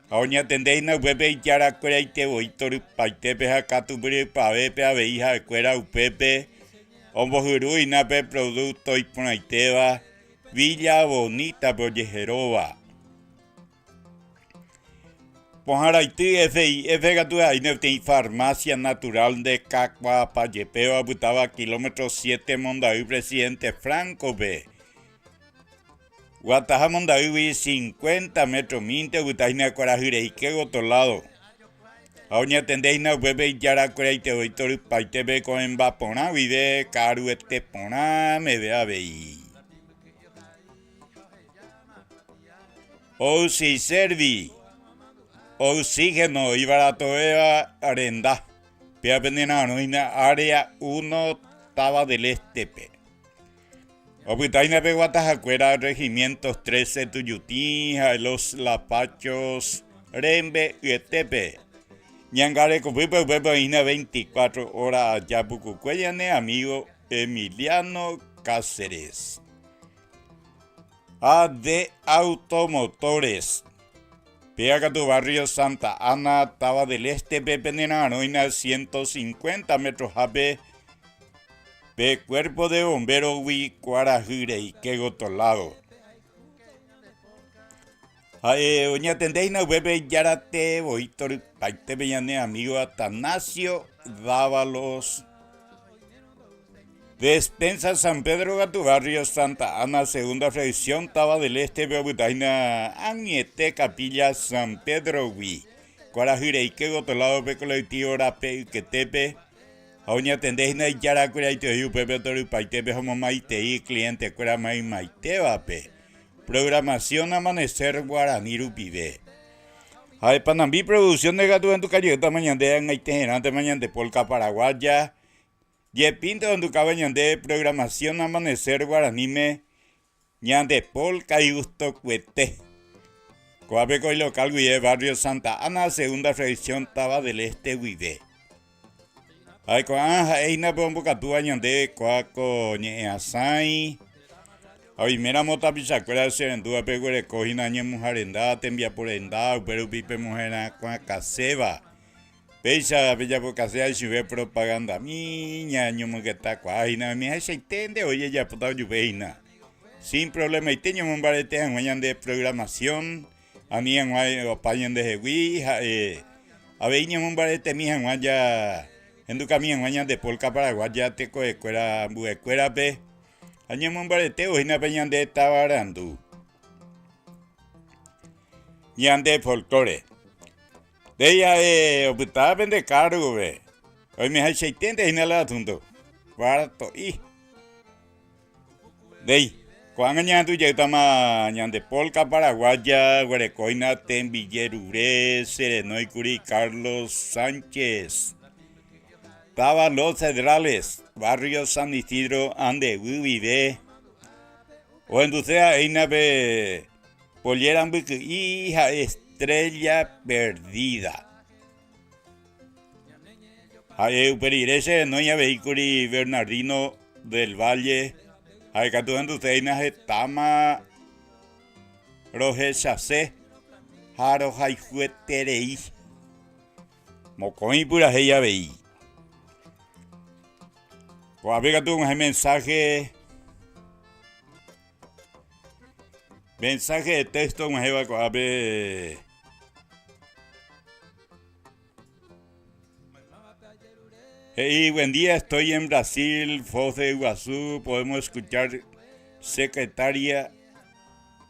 Ha oñatende hína upépe ijarakueraite voi torypaitépe ha katupyrypavépe avei ha'ekuéra upépe ombohyru hína pe producto iporãitéva Villa Bonita-pe ojeheróva. Pohãraity FIF katu ha'éne peteĩ farmacia natural nde kakuaapa jepéva opytáva kilómetro siete Mondaý Presidente Franco-pe. Guataha Mondaýgui cincuenta metro mínte opyta hína kuarahy reike gotyo lado. Ha oñatende hína upépe ijarakueraite voi torypaitépe ko'ẽmba porã guive ka'aruete porã meve avei. Oxyservi, oxígeno ivaratovéva renda, péva pene ra'arõ hína Área Uno Táva del Este-pe. Opyta hína pe guatahakuéra Regimientos Trece Tuyutĩ ha Los Lapachos rembe'yetépe. Ñangarekopýpe upépe oĩ hína 24 hora aja pukukue ñane amigo Emiliano Cáceres. AD Automotores. Péva katu barrio Santa Ana, Táva del Este-pe penera'arõina 150 metro-hápe pe Cuerpo de Bombero-gui kuarahy reike gotyo lado. Ha'e oñatendéhina upépe ijarate voi torypaitépe ñane amigo Atanasio Dávalos. Despensa San Pedro katu barrio Santa Ana segunda fracción Táva del Este-pe opytáhina ag̃uiete capilla San Pedro-gui. Kuarahy reike gotyo lado-pe colectivo rape yketépe ha oñatendéhina ijarakueraite oĩ upépe torypaitépe ha omomaitei cliente-kuéra maymaitévape. Programación Amanecer Guarani rupive. Ha Panambi Producciones katu endukajeýtama ñande ag̃aiteherãntema ñande polka paraguaya. Jepínte ondukáva ñande programación Amanecer Guaraníme ñande polka igustokuete. Ko'ápe ko ilocal guive barrio Santa Ana segunda fracción Táva del Este guive. Ha ko'ã ha'e hína pe ombokatúva ñande kóa ko ñe'ẽasãi. Ha oiméramo tapichakuéra che rendúva peguereko hína ñemuha renda, tembiapo renda, upe rupi pemoherakuãkaséva. Péicha pejapokase aichuve propagandami, ñañomongetakuaa hína umi haichaite nde voi jajapóta ojupe hína. Sin problemaite ñamombarete hag̃ua ñande programación, ani hag̃ua opa ñandehegui ha'e avei ñamombaretemi hag̃ua ja hendukami hag̃ua ñande polka paraguaya tekovekuéra ambuekuérape ha ñamombaretévo hína pe ñande tavarandu. Ñande folklore. Ndéi ha'e opyta pende kárgope, oimehaichaiténte hína la asunto. Cuarto'i. Ndéi, ko'ág̃a ñahendu jeýtama ñande polka paraguaya guereko hína tembijerure cherenóikuri Carlos Sánchez. Táva Los Cedrales, barrio San Isidro Andeguy guive. Ohenduse ha'e hína pe Pollera mbyky'i ha estrella perdida. Ha'e upe rire che renói avei kuri Bernardino del Valle, ha'e katu henduséina hetáma rohechase ha rohayhueterei. Mokõi purahéi avei. Ko'ápe katu og̃uahẽ mensaje. Mensaje de texto og̃uahẽva ko'ápe. He'i, buen día, estoy en Brasil, Foz de Iguazú, podemos escuchar secretaria,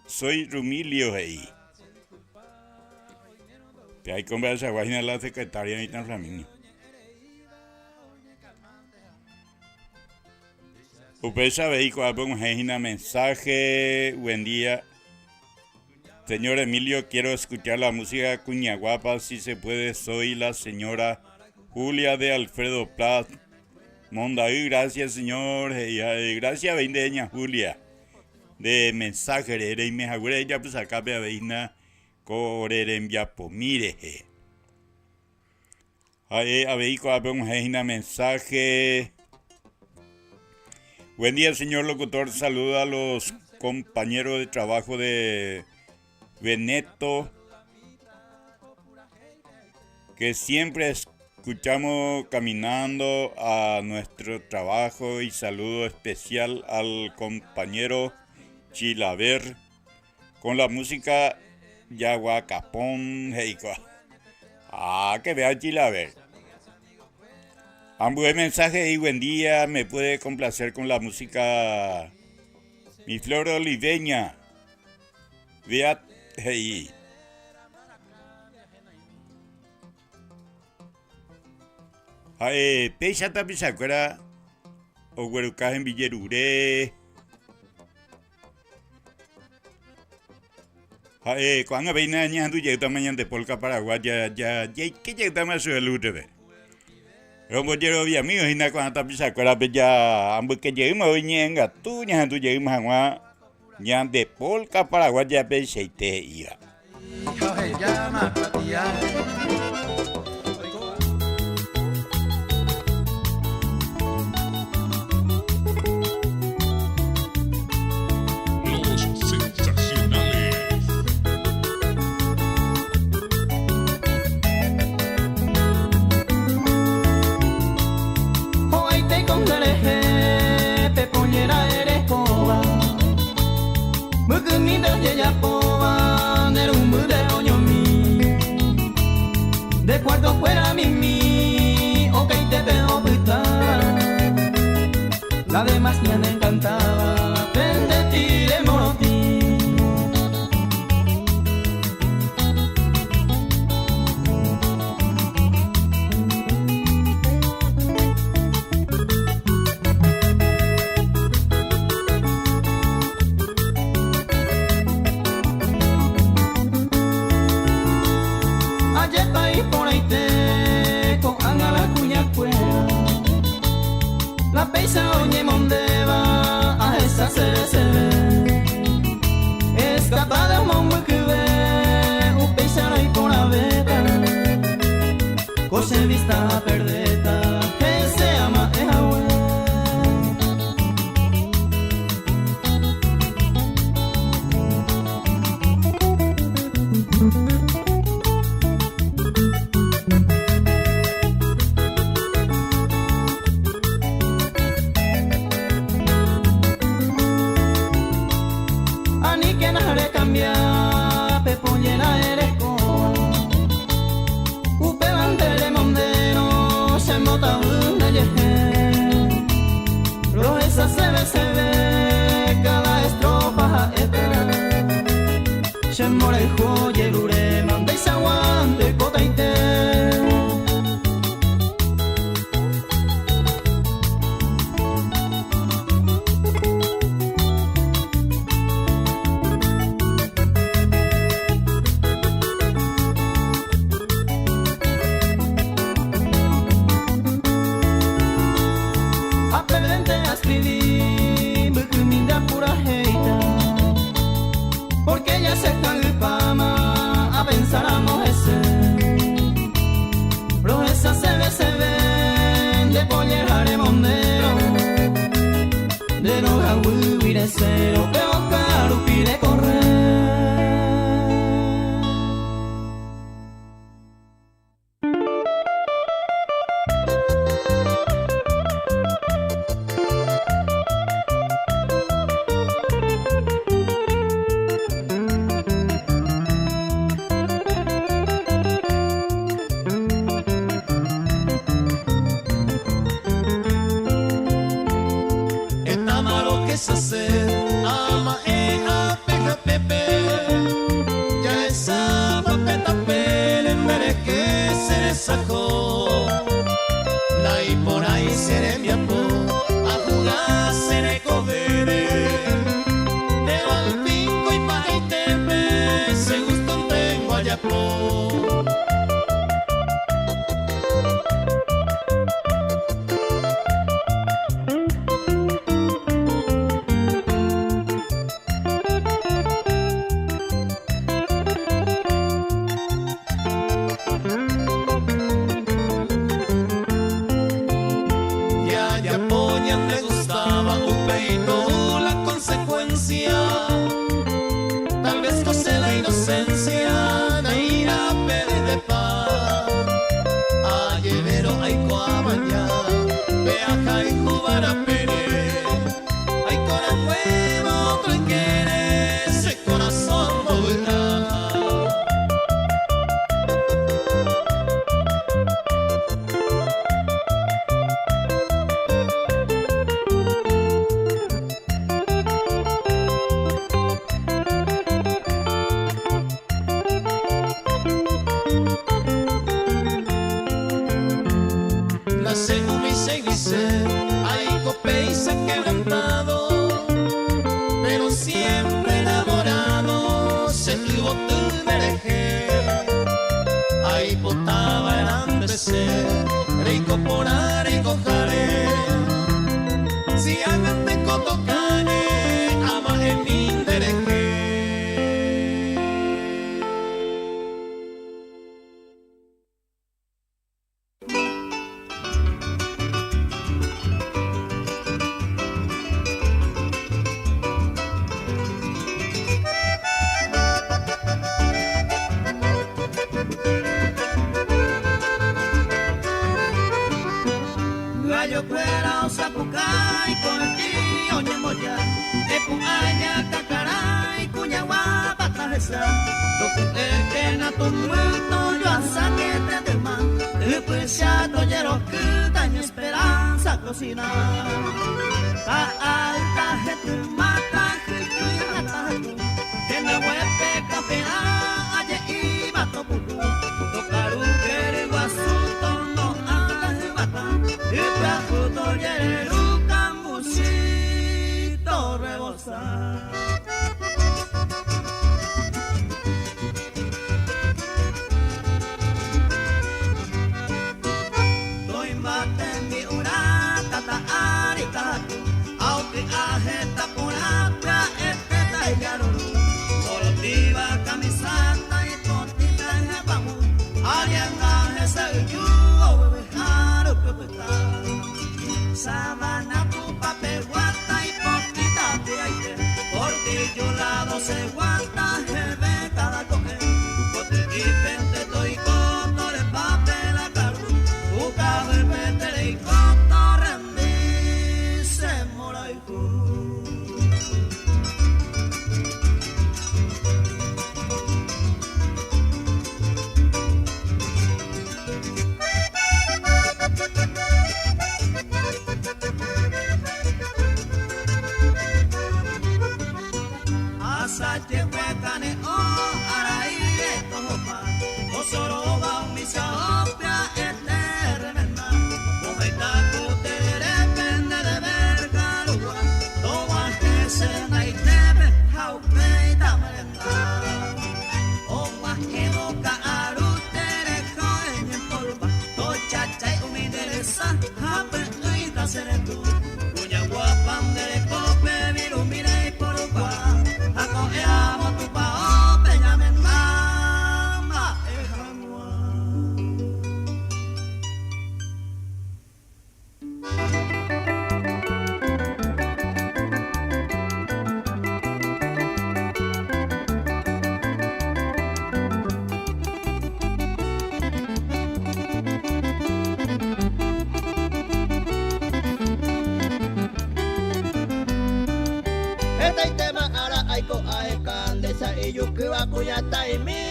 soy Rumilio, he'i. Pe aiko mba'eichagua hína la secretaria mitã Flaminio. Upéicha avei ko'ápe og̃uahẽ hína mensaje, Buen día. Señor Emilio, quiero escuchar la música Cuña Guapa, si se puede, soy la señora Julia de Alfredo Prat. Mondaí, gracias señor, he'i ha'e, gracias avei nde ña Julia, nde mensaje rehe reime haguére ejapysakápe avei hína ko ore rembiapomi rehe. Ha'e avei ko'ápe og̃uahẽ hína mensaje. Buen día, señor locutor. Saluda a los compañeros de trabajo de Veneto, que siempre escuchamos caminando a nuestro trabajo y saludo especial al compañero Chilaver con la música Yaguacapón he'íkua. Ah, que vea Chilaver. Ambue mensaje y buen día, me puede complacer con la música Mi Flor Oliveña. Vea he'i. Ha'e péicha tapichakuéra ogueruka hembijerure. Ha'e ko'ág̃a péina ñahendu jeýtama ñande polka paraguaya ja jaike jeýtama Suelútreve. Rombojeroviami hína ko'ã tapichakuérape ja ambyke jeýma voi ñe'ẽngatu ñahendu jeýma hag̃ua ñande polka paraguaya peichaite he'íva. Los Sensacionales. Ho'aite ko nderehe pe pollera erekóva Mbykymi nde ojejapóva nde rumby nde oñomi Nde cuarto kuéra mimi okaite pe opyta La demás ñane encantáva pe nde tire morotĩ. Ajépa iporãite ko'ág̃a la kuñakuéra La péicha oñemondéva ahesa seve seve Escapada omombykyve upéicharõ iporãvéta Ko che vista aperdéta hese ama'ẽ hague. Aníkena rekambia pe pollera erekóva Upéva nde remondérõ che mbotavy ndejehe Rohesa seve seve cada estrofa ha'éta Che mborayhu ojeruréma ndeichagua nde kotaite. Aprende a escribir mbykymi nde apurahéita Porque ya se kangýpama apensáramo hese Rohesa seve seve nde pollera remondérõ Nde rogaguýgui resẽrõ pe oka rupi rekorre. Péicha quebrantado, pero siempre enamorado, che yvoty nderehe. Aipotava'erãnte che reiko porã reikoháre. Si ág̃ante ko tokáre ama'ẽmi nderehe. Gallokuéra osapukái ko'ẽtĩ oñemboja, epu'ã ñakakarái kuña guapa tahesa, toku'ékena tomýi tojoasáke tendyma, ypycha tojeroky tañesperanza kosina. Ka'ayta hetyma tahyjy ha tahaku, hendaguépe kaperã aje'íva topuku, tokaru keryguasu tono'ã tahyvata, ypyahu tojereru kambuchi torrebosa. Toimba tembi'urã tata ári tahaku, ha oky'a heta porã pya'ete ta'ijaruru, morotíva kamisata ipotĩta hepãmu, arianga hesa'yju ovyvyha rupi opyta. Sabana pupa peguata ipotĩta piaite, portillo lado se guata heve cada ko'ẽ, koty'ípente toiko torepa pe la karu, pukavýpe tereiko torrendy che mborayhu. Asajekue kane'õ araíre tohopa, osoróva umi chao pya'ete remenda, oheita ku tererépe nde deber karugua, tog̃uahẽ che rendaitépe ha upéi tamerenda. Og̃uahẽvo ka'aru tereho eñempolva, tochachái umi nde resa ha py'ỹi tacherendu. Kuña guapa nde rekópe virumi reiporukuaa, ha ko'ẽramo tupãópe ñamenda mba'e hag̃ua. Hetaitéma ára aiko aheka nde sa'ijukýva kuñataĩmi.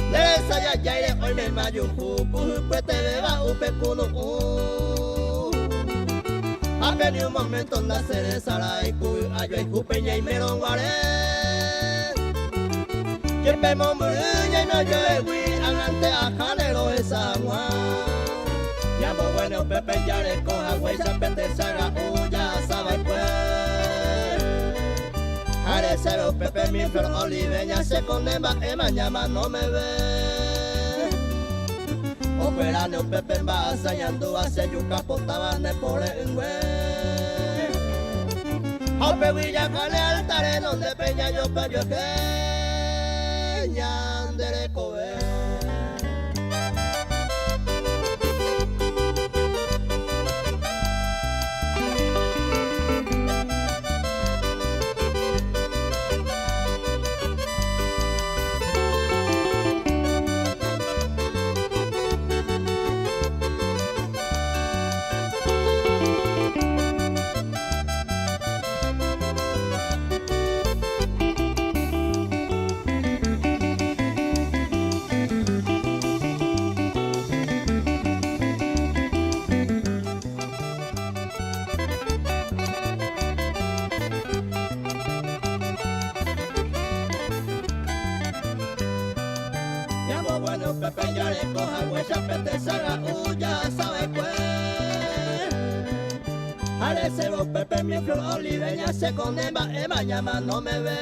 Nde resa jajáire oiméma juhu ku hypyetevéva upe kunu'ũ. Ha pe ni un momento ndacheresarái ku vy'a joayhúpe ñaimérõ guare. Jepe mombyry ñaime ojoegui ág̃ante aháne rohesa hag̃ua. Ñamboguéne upépe jareko haguéicha pe techaga'u jahasa va'ekue. Ha resẽve upépe mi flor oliveña che ko ne mba'éma ñamano meve. Operáne upépe mba'asy añandúva che juka potáva ne pore'ỹngue. Ha upégui jakáne altar renondépe ñañope ojuehe ñande rekove. Arecebo Pepe mi flor oliveña se con ema ema llama no me ve.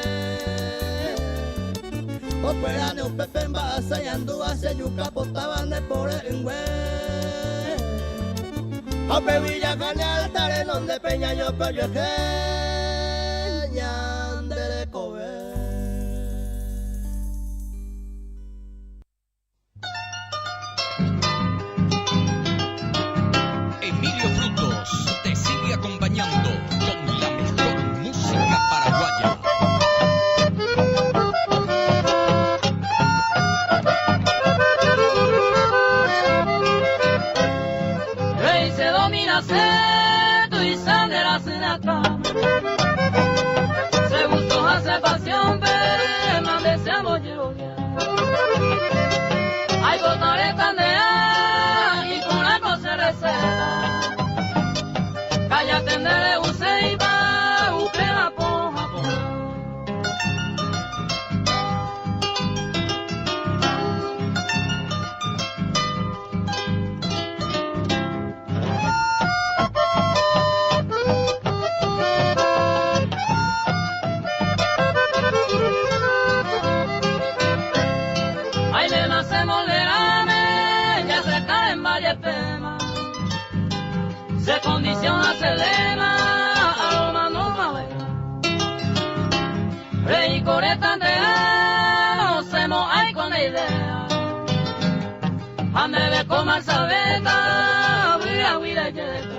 Operane un Pepe en basa y anduva se yuca potaban de por el güey. Ope Villa Canal tare donde Peña yo pero yo Emilio Frutos te sigue acompañando con la mejor música paraguaya. Rey se domina se tu y sandera Se gusto hace pasión, pero más deseamos llevar. Ay, botaré candea y con la cosa receta. Cállate, ndere, use y va, upe la poja, poja. Ay, me nace molderame, ya se cae en Valle Pema. Se condiciona se lema, aroma no va Rey coretandea, no se mo hay con la idea. Ande comar sabeta, vida, vida, yeta.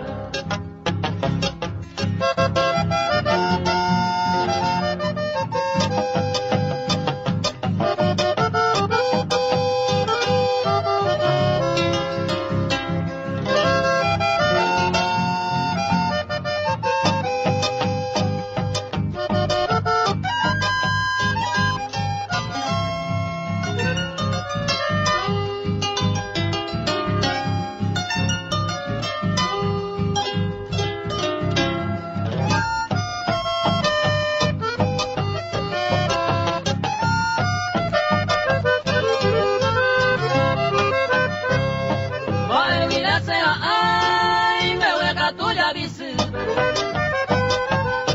Va mira sea ay, me hueca tuya bisi.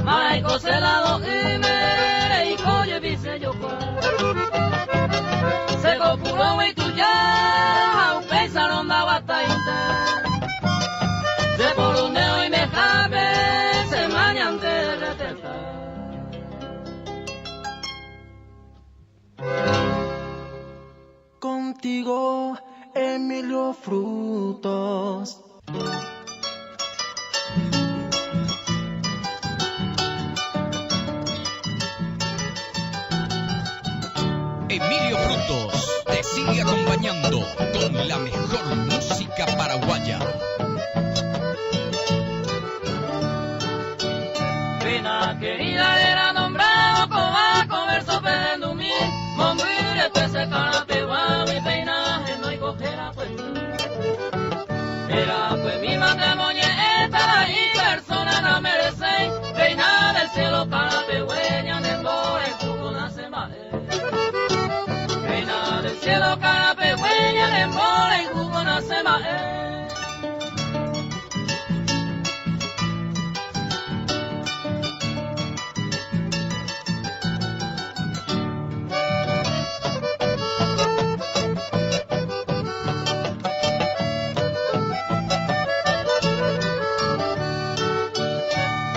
Mai coselado y me y coye bise yo pa. Se copuro y tuya, un pensaron da batainte. Se por un y me jabe, se mañan de reteta. Contigo, Emilio Frutos. Emilio Frutos te sigue acompañando con la mejor música paraguaya. Reina querida era nombrado cobaco verso pedendumí, mombure pese carapeguá, mi peinaje no hay cojera pues. Era pues mi matrimonio esta y persona no merece, reina del cielo carapegüeña, nembore, jugo nace madre. Reina del cielo carapegüeña, nembore, jugo nace madre.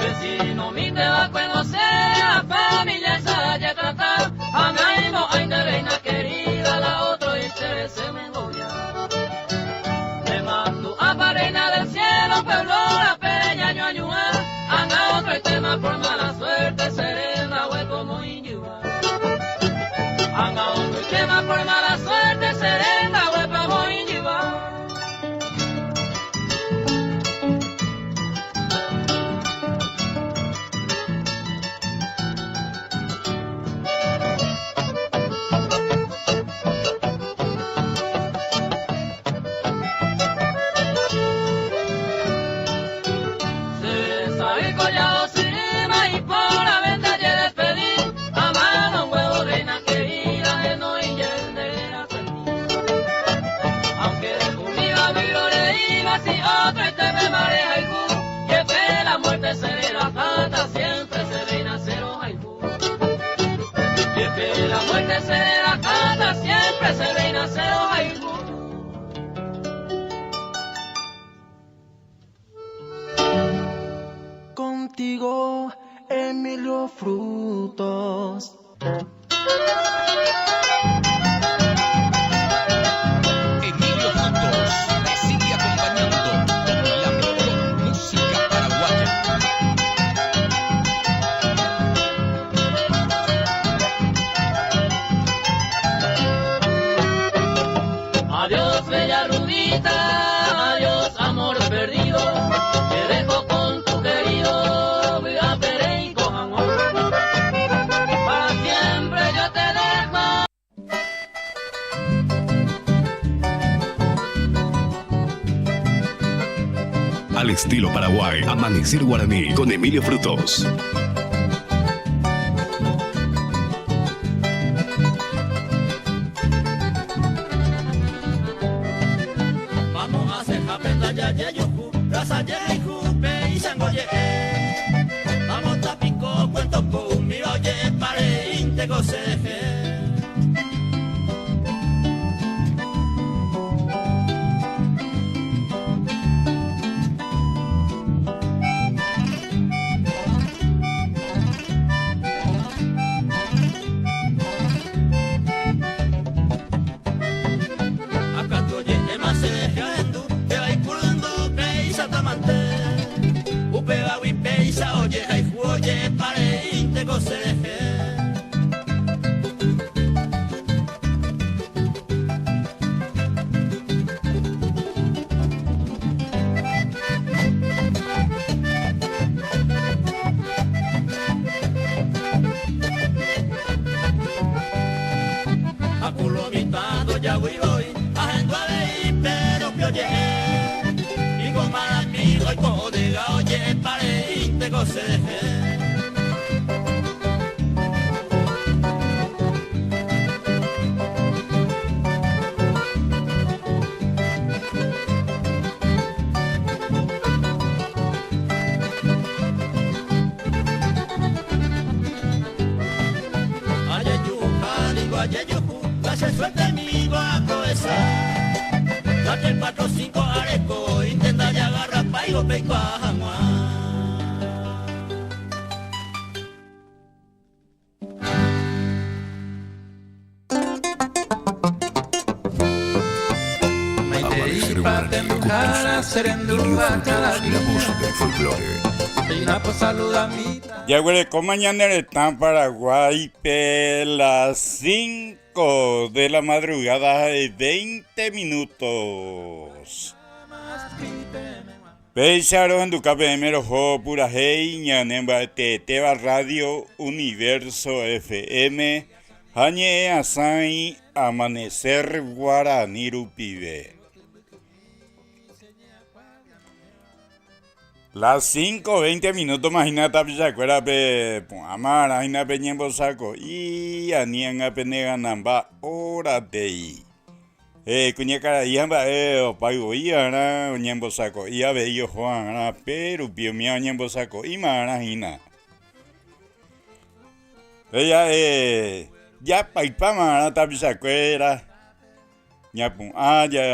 Vecino mi te va a conocer, a familia esa ya tratar, a Naimo, ay de reina querida, la otra y se se me voy Me mando a pa reina del cielo, pueblo la peña, ño ayuda, a otro y tema por mala suerte, serena, hue como injua. Anga otro y tema por mala suerte, serena, hue como injua. Se sabe collado sirma y por la venta ye despedir. A mano huevo reina querida de no y yendera Aunque de conmigo miro le diga si otro este me mareja y cu, que fe la Contigo, Emilio Frutos. Emilio Frutos te sigue acompañando con la mejor música paraguaya. Adiós, bella rubita, adiós, amor perdido. Te dejo con tu querido, viva Pereico, amor. Para siempre yo te dejo. Al estilo Paraguay, Amanecer Guaraní con Emilio Frutos. Amanecer Guaraní conduce Emilio Frutos, la voz del folclore. Jaguereko mañana retã Paraguáipe las 5 de la madrugada de 20 minutos. Péicha rohenduka peẽme roho purahéi ñane mba'eteetéva Radio Universo FM ha ñe'ẽ asãi Amanecer Guarani rupive. Las 5, 20 minutos más hína tapichakuérape pu'ãmarã hína peñembosako'i ani ág̃a peneganamba óratei. Eh, kuñakarai ha mba'e opáy voi va'erã oñembosako'i avei oho va'erã pe rupi umi oñembosako'íma va'erã hína. Péicha eh, japaypáma va'erã tapichakuéra ñapu'ã ja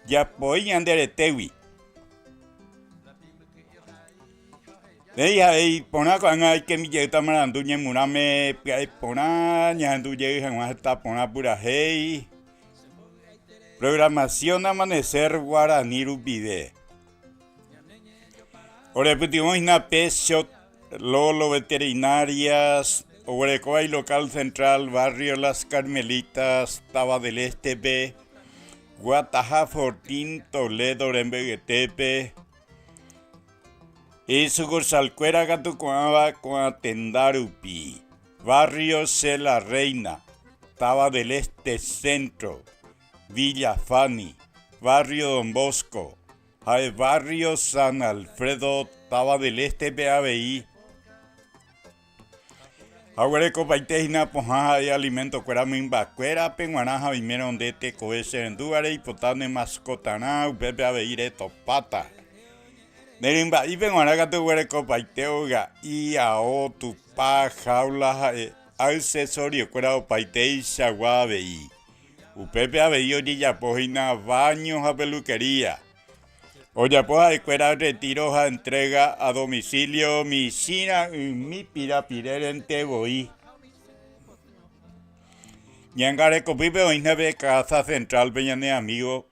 japoi ñande retégui. Néi ha'e iporã ko'ág̃a aikemi jeýta marandu ñemurãme pya'e porã ñahendu jey hag̃ua heta porã purahéi. Programación Amanecer Guarani rupive. Orepytyvõ hína pe Shot Lolo Veterinarias, oguerekóva ilocal central barrio Las Carmelitas, Tava del Este-pe, Guataha Fortín Toledo rembe'yetépe. Isukursalkuéra katu ko'ãva ko'ã tenda rupi, Barrio Che La Reina, Tava del Este Centro, Villa Fanny, Barrio Don Bosco, ha'e Barrio San Alfredo, Tava del Este-pe avei. Ha oguerekopaite hína pohã ha'e alimento-kuéra mymbakuérape g̃uarã ha oimérõ nde tekove che rendúva reipota ne maskotarã, upépe avei retopáta. Ne rymba'ípe g̃uarã katu oguerekopaite oga'i, ao, tupa, jaula ha'e accesorio-kuéra opaiteichagua avei. Upépe avei ojejapo hína baño ha peluquería. Ojapo ha'ekuéra retiro ha entrega a domicilio michĩra ymi pirapirérente voi. Ñangarekopýpe oĩna pe Casa Central-pe ñane amigo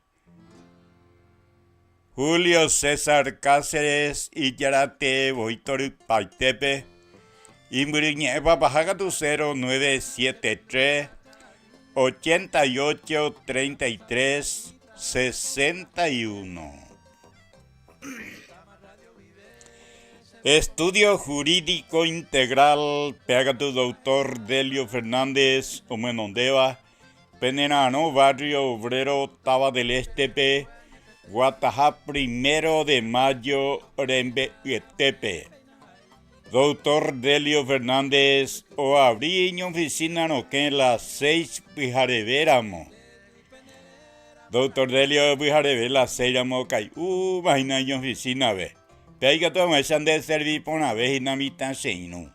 Julio César Cáceres ijaratee voi torypaitépe, imbyryñe'ẽ papaha katu 0973 88 33 61. Estudio Jurídico Integral, péa katu Doctor Delio Fernández omyenondéva, Penera'arõ Barrio Obrero Táva del Este-pe, guataha Primero de Mayo rembe'yetépe. Doctor Delio Fernández oavri iñoficina rokẽ las seis pyharevéramo. Doctor Delio pyhareve las seis ramo okai'úma hína iñoficina-pe. Péa ikatu hag̃uáicha nde servi porãve hína mitã che irũ.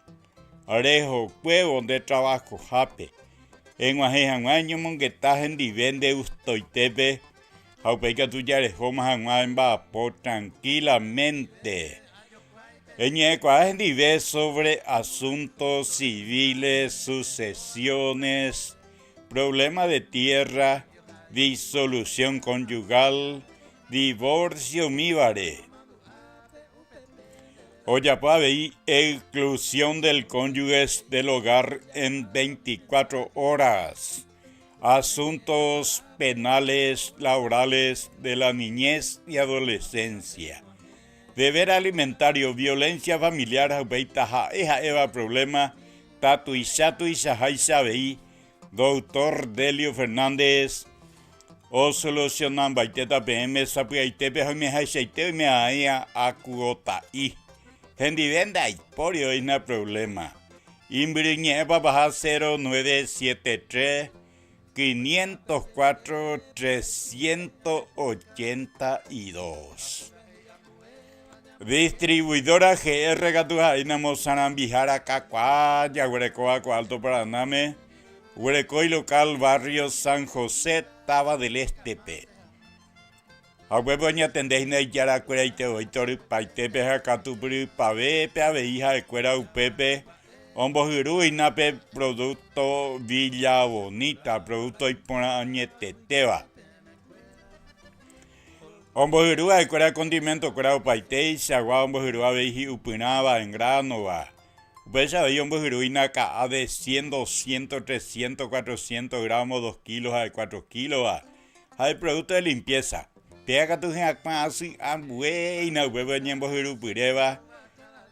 Rehokuévo nde trabajohápe, eg̃uahẽ hag̃ua eñomongeta hendive nde gustoitépe ha upéi katu jarehóma hag̃ua emba'apo trankílamente. Eñe'ẽkuaa hendive sobre asuntos civiles, sucesiones, problema de tierra, disolución conyugal, divorcio umívare. Ojapo avei exclusión del cónyuges del hogar en 24 horas, asuntos penales, laborales, de la niñez y adolescencia, deber alimentario, violencia familiar ha upéi taha'e ha'éva problema tatuicha tuichaháicha avei Doctor Delio Fernández osolucionambaitéta peẽme sapy'aitépe ha oimehaichaite oime'aĩa akuota'i. Hendive ndaipóri oĩna problema. Imbyryñe'ẽ papaha 0973 504 382. Distribuidora GR katu ha'éina mosarambihára kakuaa jaguerekóva ko Alto Paranáme, guereko ilocal barrio San José, Táva del Este-pe. Ha upépe oñatende hína ijarakueraite voi torypaitépe ha katupyrypavépe avei ha'ekuéra upépe ombohyru hína pe producto Villa Bonita, producto iporã añetetéva. Ombohyru ha'ekuéra condimento-kuéra opaiteichagua, ombohyru avei hi'upyrãva, en grano-va. Upéicha avei ombohyru hína ka'a de cien, doscientos, trescientos, cuatrocientos gramos, dos kilos ha de cuatro kilos-va. Ha de producto de limpieza. Péva katu hyakuã asy ambue hína upépe oñembohyrupyréva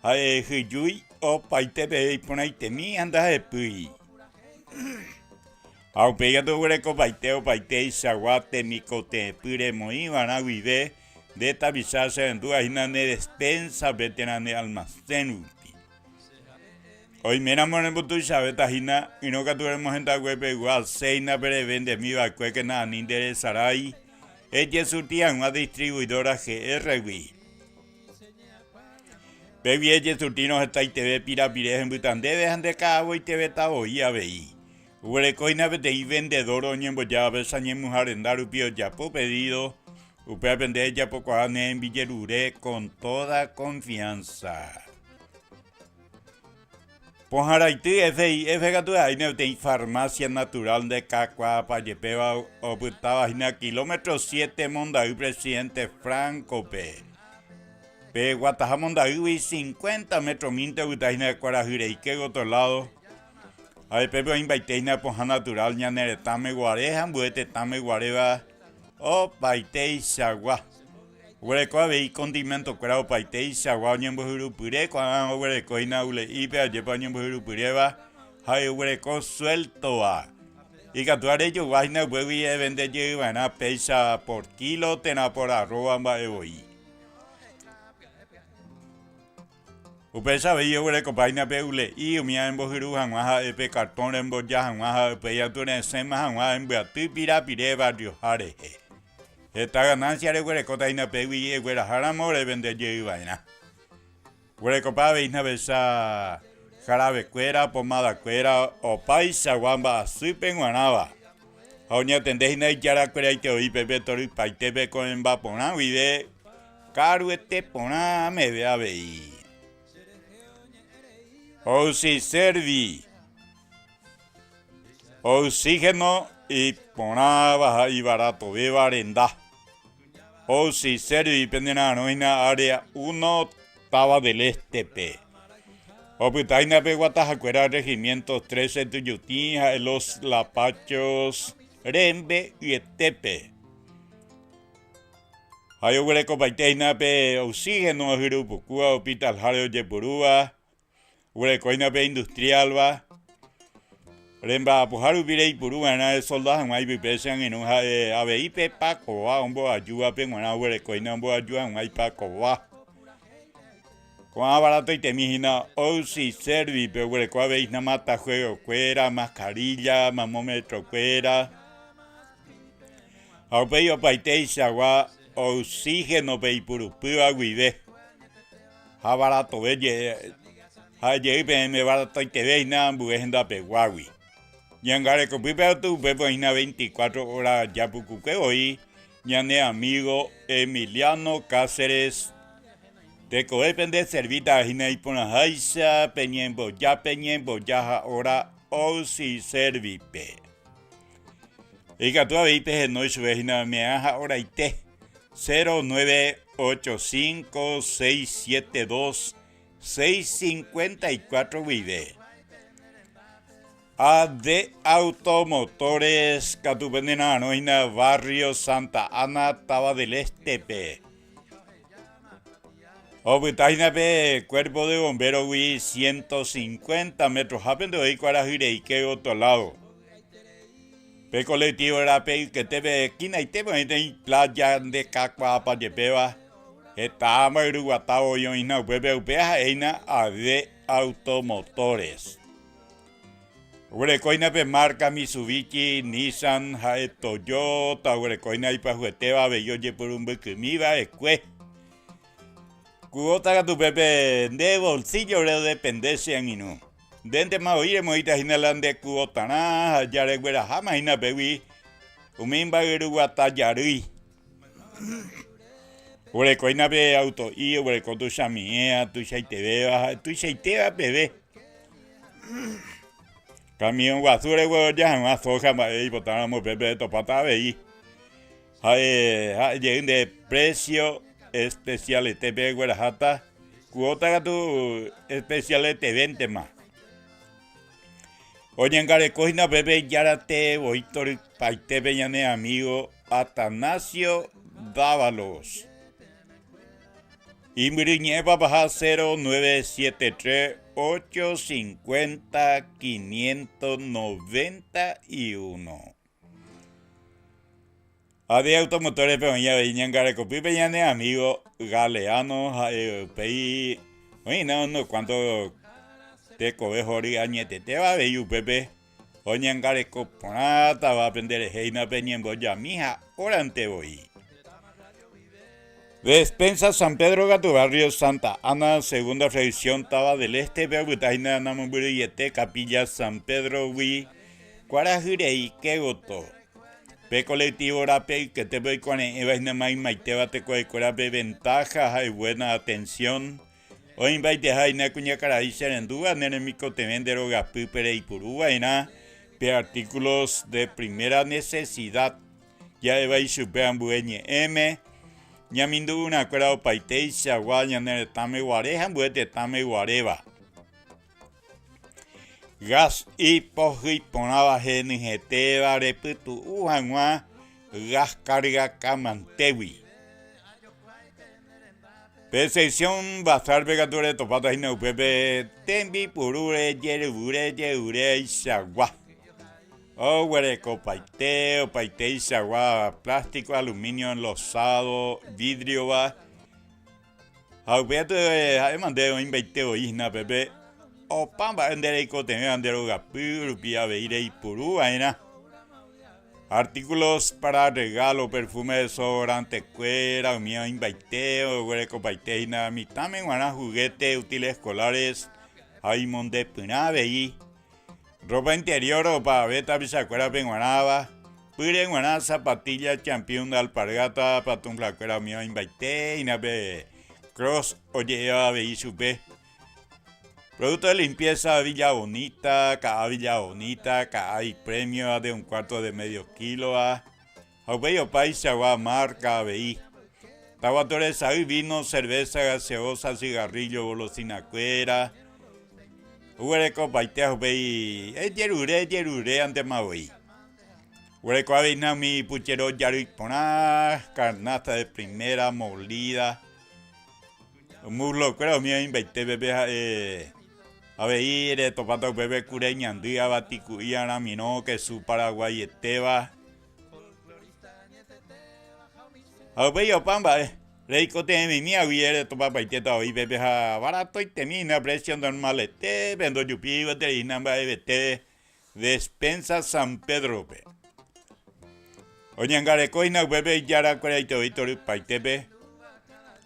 ha hyjúi opaite peve iporãitemi ha ndahepýi. Ha upéi katu oguerekopaite opaiteichagua temikotevẽpy remoĩ va'erã guive nde tapicha che rendúva hína ne despensa-pe térã ne almacén rupi. Oiméramo rembotuichavéta hína, ỹrõ katu remohendaguepegua séinape revendemi va'ekue kena ani nderesarái ejesurti hag̃ua distribuidora GR-gui. Pégui ejesurtírõ hetaiteve pirapire hembýta ndéve ha nde ka'avoiteveta voi avei. Oguereko hína peteĩ vendedor oñembojáva pe sañemuha renda rupi ojapo pedido, upévape nde ejapokuaa ne rembijerure con toda confianza. Pohãraity FIF katu ha'éne peteĩ farmacia natural nde kakuaapa jepéva opytáva hína kilómetro siete Monday Presidente Franco-pe. Pe guataha Mondaýgui cincuenta metro-mínte opyta hína kuarahy reike gotyo lado. Ha upépe oĩmbaite hína pohã natural ñane retãme guare ha ambue tetãme guaréva opaiteichagua. Oguereko avei condimento-kuéra opaiteichagua oñembohyrupyre, ko'ág̃a oguereko hína ule'ípe ajépa oñembohyrupyréva ha oguereko suéltova. Ikatu arejogua hína upégui evende jey va'erã péicha por kilo térã por arroba mba'e voi. Upéicha avei oguerekopa hína pe ule'i umi aembohyru hag̃ua ha'e pe kartón remboja hag̃ua ha upéi atu resẽma hag̃ua embyaty pirapire barrioha rehe. Heta ganancia reguerekóta hína pégui egueraháramo revende jey va'erã. Oguerekopa avei hína péicha jaravekuéra, pomadakuéra, opaichagua mba'asýpe g̃uarãva. Ha oñatende hína ijarakueraite voi pépe torypaitépe ko'ẽmba porã guive. Karuete porã meve avei. Oxyservi. Oxígeno iporãva ha ivaratovéva renda. Oxyservi penera'arõ hína Área Uno Táva del Este-pe. Opyta hína pe guatahakuéra Regimiento Trece Tuyutĩ ha'e Los Lapachos rembe'yetépe. Ha'e oguerekopaite hína pe oxígeno ohyrypukúva hospitalháre ojepurúva, oguereko hína pe industrial-va. Remba'apoha rupi reipuru va'erã esolda hag̃ua ipype che angirũ ha'e avei pe pakova omboajúvape g̃uarã oguereko hína omboaju hag̃ua ipakova. Ko'ã varatoitemi hína Oxyservi-pe oguereko avei hína matajuegokuéra, mascarilla, mamómetro-kuéra. Ha upéi opaiteichagua oxígeno-pe ipurupýva guive. Ha varatove ha jey peẽme varatoiteve hína ambue hendapeguágui. Ñangarekopýpe katu upépe oĩhína 24 óra aja pukukue voi ñane amígo Emiliano Cáceres tekove pende servíta hína iporãháicha peñemboja peñemboja ha óra Oxyservi-pe. Ikatu avei pehenói chupe hína me'ã ha oraite 0985 672 654 guive. AD Automotores katu pene ra'arõ hína barrio Santa Ana, Táva del Este-pe. Opyta hína pe Cuerpo de Bombero-gui 150 metro-hápente oĩ kuarahy reike otro lado. Pe colectivo rape yketépe esquinaitépe oĩ peteĩ playa ndekakuaapa jepéva, heta mba'yruguata voi oĩhína upépe, upéva ha'ehína AD Automotores. Oguerekóhína pe marca Mitsubishi, Nissan ha'e Toyota, oguerekóhína ipyahuetéva avei ojepuru mbykymi va'ekue. Cuota katu upépe nde bolsillo-re odepende che angirũ. Ndéntema voi remoĩta hína la nde cuotarã ha jaregueraháma hína pégui umi mba'yruguata jarýi. Oguerekóhína pe auto'i, oguereko tuichami'ẽva, tuichaitevéva ha tuichaitéva peve. Kamiõ guasu regueroja hag̃ua soja mba'e ipotáramo upépe retopáta avei. Ha'e ha'e jey nde precio especialetépe regueraháta, cuota katu especialetevéntema. Oñangareko hína upépe ijarate voi torypaitépe ñane amigo Atanasio Dávalos. Imbyry ñe'ẽ papaha 0973 850 591. Avei automotores-pe oĩ avei ñangarekopýpe ñane amigo Galeano ha'e upéi oĩna unos cuanto tekove hory añetetéva avei upépe oñangareko porãtava penderehe hína peñembojami ha órante voi. Despensa San Pedro katu barrio Santa Ana, segunda fracción táva del Este-pe opyta hína namombyryiete capilla San Pedro-gui kuarahy reike gotyo. Pe colectivo rape yketépe oikuare'ẽva hína maymaitéva tekovekuérape ventaja ha buena atención oĩmbaiteha hína kuñakarai che rendúva ne remikotevẽ nde rogapýpe reipuruva'erã pe artículos de primera necesidad Ja'éva ichupe ambue ñe'ẽme, ñamindu'urãkuéra opaiteichagua ñane retãme guare ha ambue tetãme guaréva. Gas ipohýi porãva henyhẽtéva repytu'u hag̃ua gas carga kamantégui. Pe sección Bazar-pe katu retopáta hína upépe tembipurúre, jeryvúre, je'yréichagua. Oguerekopaite opaiteichagua plástico, aluminio enlosado, vidrio-va. Ha upéva ha'éma nde oĩmbaite voi hína pépe opa mba'e nde reikotevẽva nde rogapy rupi avei reipuru va'erã. Artículos para regalo, perfume, desodorante-kuéra, umi oĩmbaite oguerekopaite hína mitãme g̃uarã juguete, útiles escolares ha imondepyrã avei. Ropa interior opavave tapichakuérape g̃uarãva. Pýre g̃uarã zapatilla champion de alpargata patumplakuéra umi oĩmbaite hína pe cross oje'éva avei chupe. Producto de limpieza Villa Bonita, ka'a Villa Bonita, ka'a ipremiova de un cuarto de medio kilo-va ha upéi opaichagua marca avei. Taguatoresay vino, cerveza, gaseosa, cigarrillo, golosinakuéra. Oguerekopaite ha upéi ejerure ejerure antema voi. Oguereko aveina umi puchero jarýi porã, carnasta de primera, molida. Muslokuéra umi oĩmbaite pépe ha'e avei retopáta upépe kure ñandy, avati ku'i, aramirõ, kesu paraguaietéva. Ha upéi opa mba'e, reikotevẽmimi aguyje retopapaitéta voi pépe ha baratoitemi hína precio normalete-pe ndojupíri gueteri hína mba'evete Despensa San Pedro-pe. Oñangareko hína upépe ijarakueraite voi torypaitépe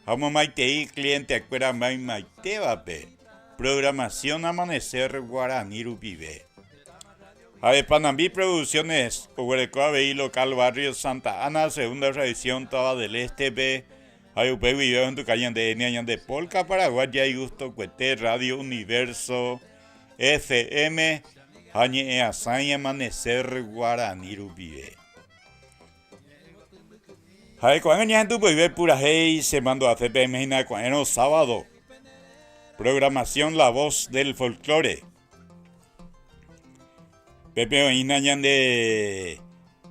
ha omomaitei cliente-kuéra maymaitévape programación Amanecer Guaraní rupive. Ha'e Panambi Producciones oguereko avei local barrio Santa Ana, segunda revisión Táva del Este-pe, ha'e upe guive ohenduka ñande etnia ñande polka paraguaya igustokuete Radio Universo FM ha ñe'ẽasãi Amanecer Guarani rupive. Ha'e ko'ág̃a ñahendu mboyve purahéi che mandu'ase peẽme hína ko'ẽrõ sábado. Programación La Voz del Folklore. Pépe oĩna ñande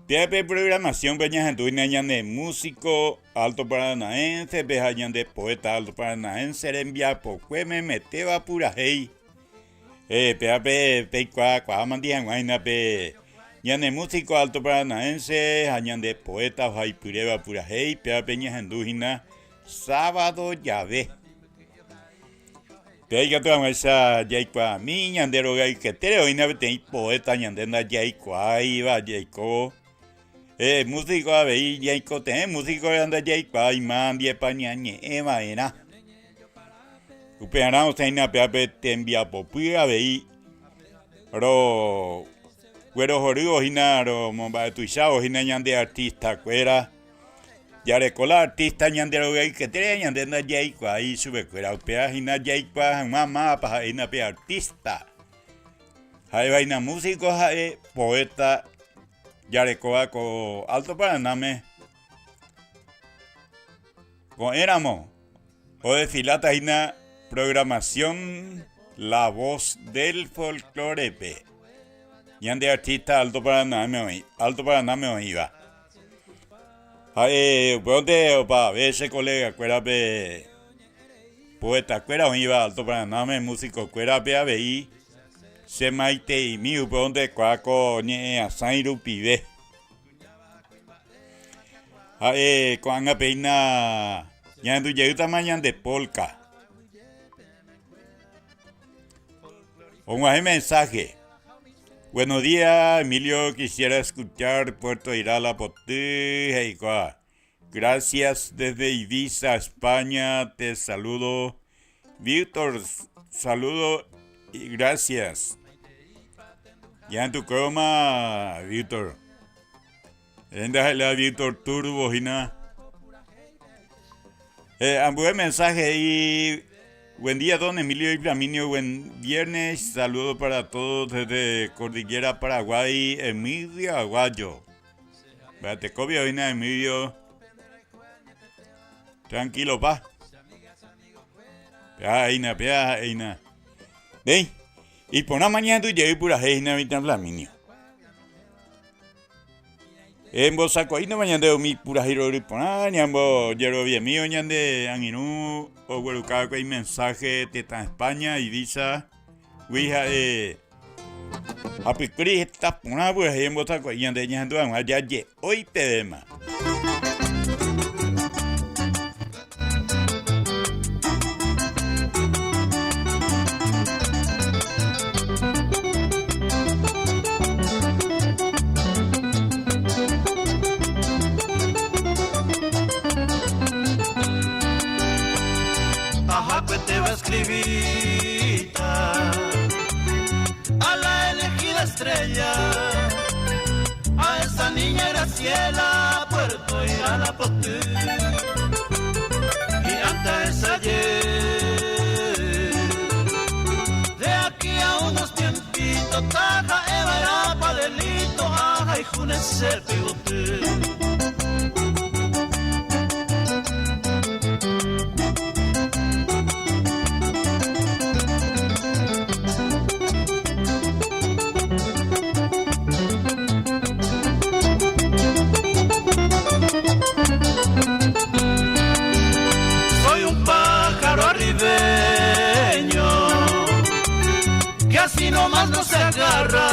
péape programación-pe ñahendúina ñane músico Alto Paranaense-pe ha ñande poeta Alto Paranaense rembiapokue memetéva purahéi. Péape peikuaakuaa mandi hag̃ua hína pe ñane músico Alto Paranaense ha ñande poeta ohaipyréva purahéi péape ñahendu hína sábado jave. Péa ikatu hag̃uáicha jaikuaami ñande rogayketére oĩna peteĩ poéta ñande ndajaikuaáiva jaiko. Músiko avei ñaikotevẽ músiko ndajaikuaái má ndiepa ñañe'ẽ va'erã. Upearã osẽina péape tembiapopy avei roguerohorývo hína romomba'etuichávo hína ñande artista-kuéra. Jareko la artista ñande rogayketére ñande ndajaikuaái ichupekuéra, upéva hína jaikuaa hag̃ua mávapa ha'e hína pe artista. Ha'éva hína músico ha'e poeta jarekóva ko Alto Paranáme. Ko'ẽramo odesfiláta hína programación La Voz del Folklore-pe. Ñande artista Alto Paranáme oĩ, Alto Paranáme oĩva. Ha'e upévante opavave che colega-kuérape, poeta-kuéra oĩva Alto Paranáme, músico-kuérape avei, che maiteimi upévante kuaa ko ñe'ẽasãi rupive. Ha'e ko'ág̃a péina ñahendu jeýtama ñande polka. Og̃uahẽ mensaje. Buenos días, Emilio, quisiera escuchar Puerto Irala Poty, he'ikuaa. Gracias desde Ibiza, España, te saludo. Víctor, saludo y gracias. Ñahendukuévoma, Víctor. Ndaha'éi Víctor Turbo hína. Ambue mensaje he'i, Buen día don Emilio y Flaminio, buen viernes, saludo para todos desde Cordillera Paraguay, Emilio Aguayo. Mba'ete copia oĩna Emilio. Tranquilo pa. Péa ha'éina, péa ha'éina. Néi, iporãma ñahendu jey purahéi hína mitã Flaminio. Embosako'ínoma ñande umi purahéi rory porã, ñambojeroviamívo ñande angirũ ogueruka va'ekue imensáhe tetã España, Ibiza gui ha'e hapykuéri heta porã purahéi embosako'i ñande ñahendu hag̃ua jaje'ói pevéma. Ahakuetéva escribíta a la elegida estrella. A esa niña Graciela, Puerto Irala Poty. Y antes ayer, de aquí a unos tiempitos, taja eva era pa delito, aja y junese pigote. Soy un pájaro arribeño que así nomás no se agarra.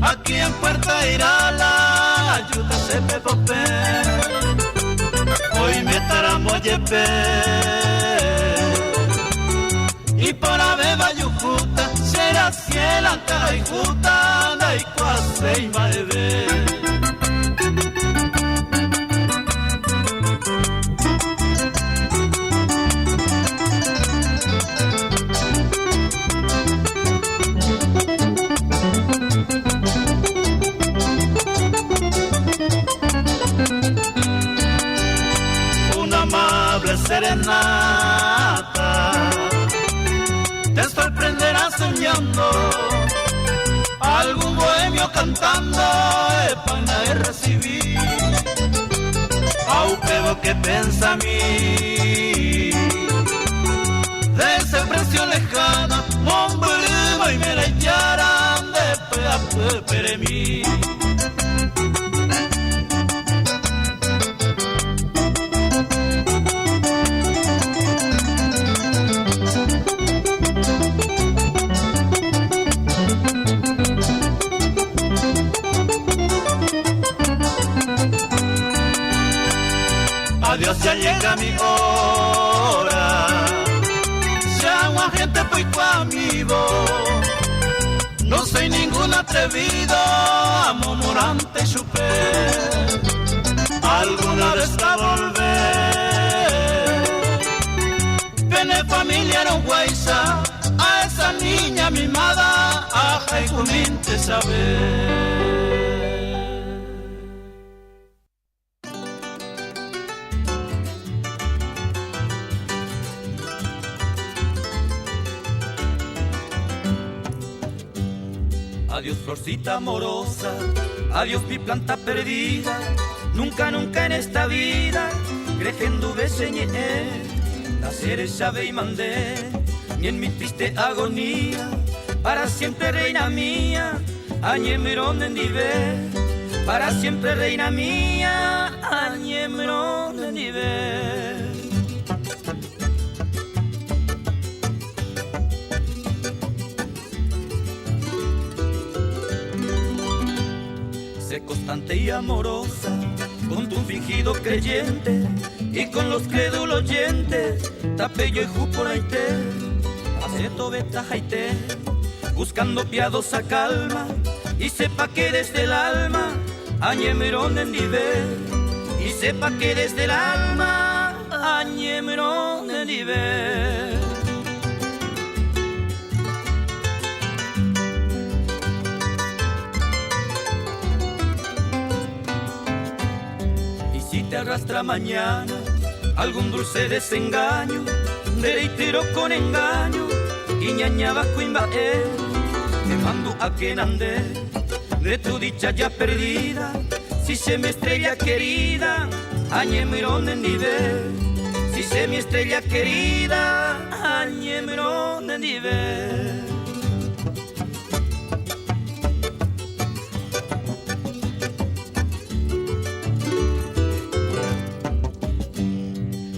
Aquí en Puerta Irala, ayuda se pepope. Hoy me taramoyepe. Y para beba yujuta, será ciela, y juta, y cuase y maebe. Una amable serenata te sorprenderá soñando algún bohemio cantando pana de recibir a un pebo que pensa a mí de ese precio lejano mombre y me la echaran de pea peremí. Adiós, ya llega mi hora. Ya un agente pues amigo. No soy ningún atrevido, amo morante y chupé. Alguna vez a volver. Pene familia no guaysa, a esa niña mimada, a Jaicuminte saber. Adiós florcita amorosa, adiós mi planta perdida, nunca, nunca en esta vida, creciendo beseñé, nacer sabe y mandé, ni en mi triste agonía, para siempre reina mía, añemerón en para siempre reina mía, añemerón en. Sé constante y amorosa, con tu fingido creyente y con los crédulos oyentes, tapello y juporaite, aceto beta jaite, buscando piadosa calma, y sepa que desde el alma, añemerón en nivel, y sepa que desde el alma, añemerón en nivel. Y si te arrastra mañana algún dulce desengaño, dereitero con engaño, y ñañaba cuimbae, te mando a que ande de tu dicha ya perdida, si se mi estrella querida, añemerón en nivel, si se mi estrella querida, añemerón en nivel.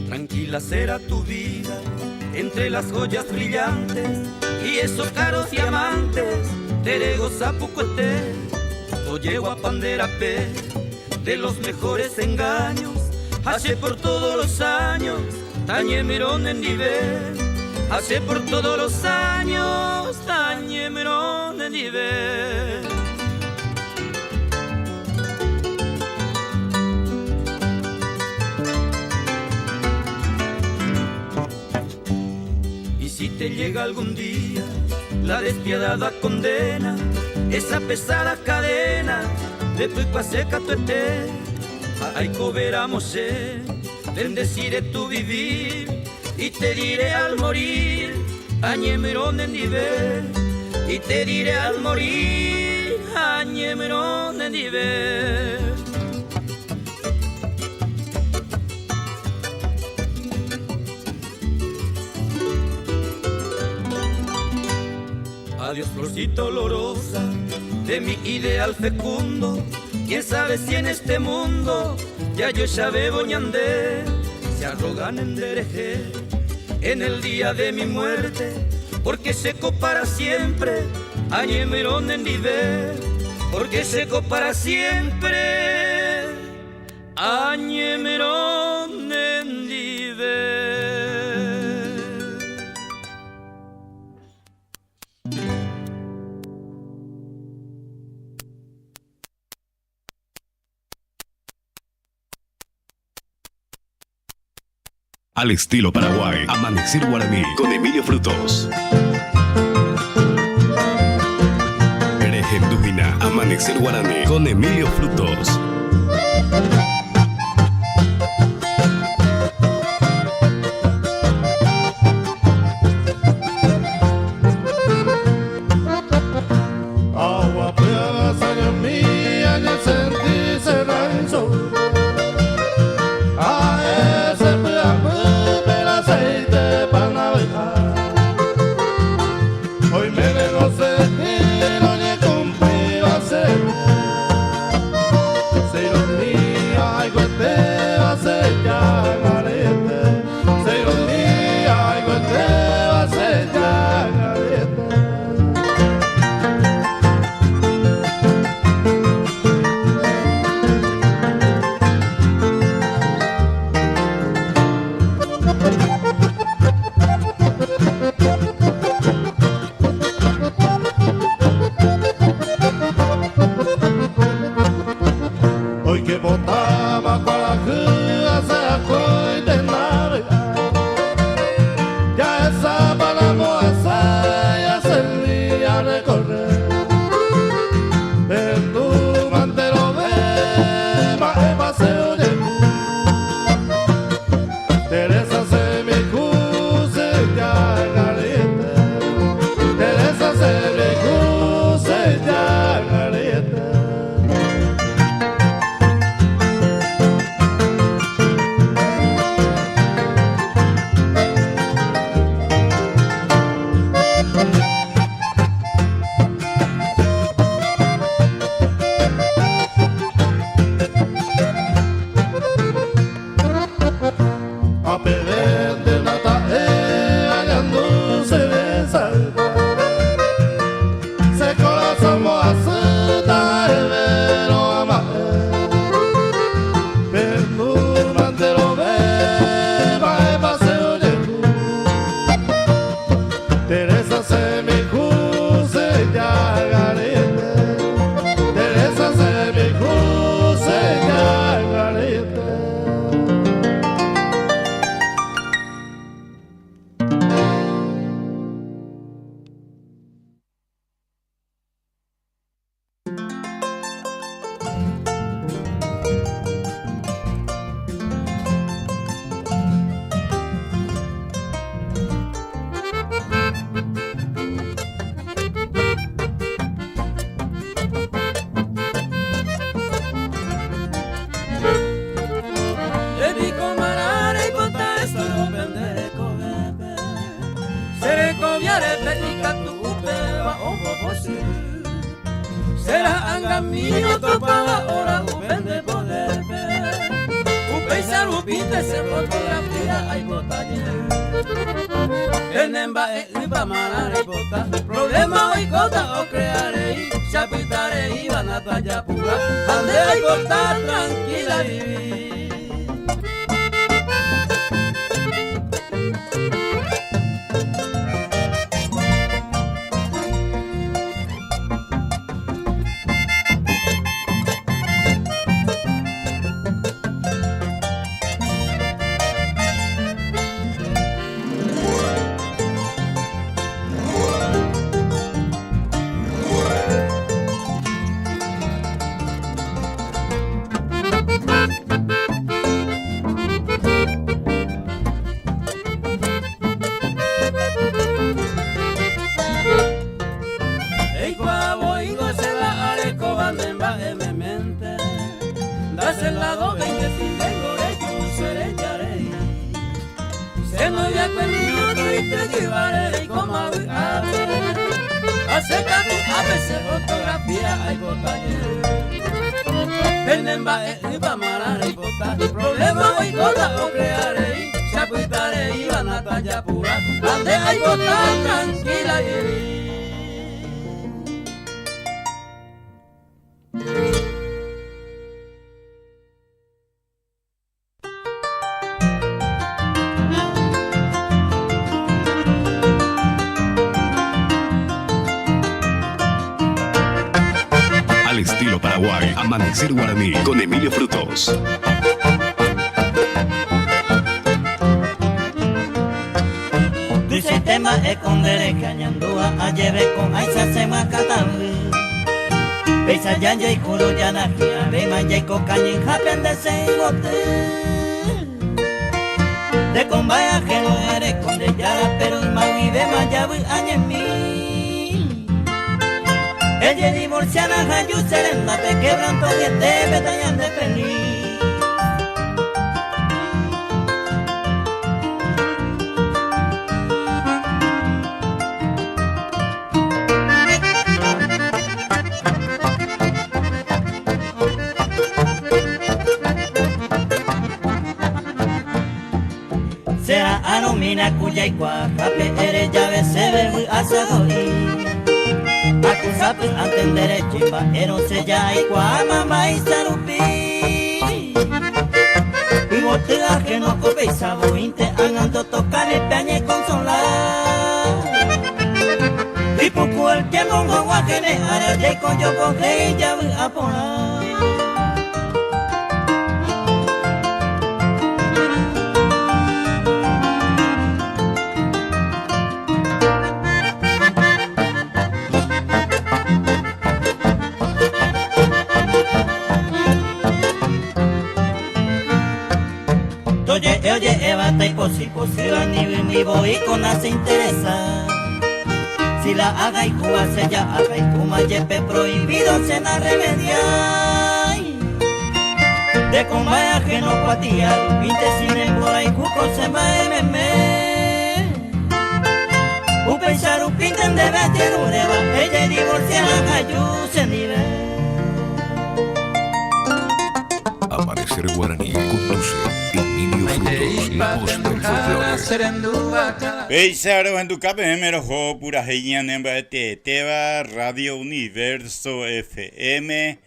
Tranquila será tu vida entre las joyas brillantes y esos caros diamantes, te zapucuete, o llego a pandera pe, de los mejores engaños, hace por todos los años, tañemerón en nivel, hace por todos los años, tañemerón en nivel. Y si te llega algún día la despiadada condena, Esa pesada cadena Ndepykuase katuete Ha aikoveramo che Bendeciré tu vivir Y te diré al morir Añemyrõ nendive Y te diré al morir Añemyrõ nendive. Adiós florcita olorosa de mi ideal fecundo Quién sabe si en este mundo ya yo bebo ñande Se arrogan en dereje en el día de mi muerte Porque seco para siempre añemerón en vive Porque seco para siempre añemerón en Al estilo Paraguay, Amanecer Guaraní con Emilio Frutos. Rehendujina, Amanecer Guaraní con Emilio Frutos. Se fotografía aipota jey. Pene mba'e'ỹpa marã reipota. Problema oikóta ocrea rei. Che apyta reíva natajapura. Ha nde aipota tranquila jey. Al estilo Paraguay, Amanecer Guaraní con Emilio Frutos. Tuichaite mba'e ko nde rehe añandúva ajeve ko'áicha che myakãtavy. Péicha jajeikuru janahi'ãvéima jaiko kañyhápe nde che yvoty. Ndéko mba'e ajeno ereko nde jára péro yma guivéma javy'a ñemi. Ejedivorciána ha ju che rendápe quebranto hetépe tañande feliz. Che ha'arõmína ku jaikuaahápe ere jave chéve vy'a saho'i. Akusapy'ánte nde reche mba'érõ che ja aikuaáma mba'éicha rupi. Yvoty ajeno ko péicha voínte ág̃a ndotokáne pe añekonsola. Ipuku el tiempo oguahẽne ára jaiko jokohéi javy'a porã. Toje'e oje'éva taipochy pochýva ni voíko nacheinteresa. Si la ahayhúva che ja ahayhúma jepe prohibido che narremediái. Ndéko mba'e ajeno kuatia rupínte si ne mborayhúko che mba'e meme. Upéicha rupínte ndéve ajeruréva ejedivorcia ha aju chendive. Amanecer Guaraní conduce Emilio Frutos, la voz del folclore. Péicha rohenduka peẽme roho purahéi ñane mba'eteetéva Radio Universo FM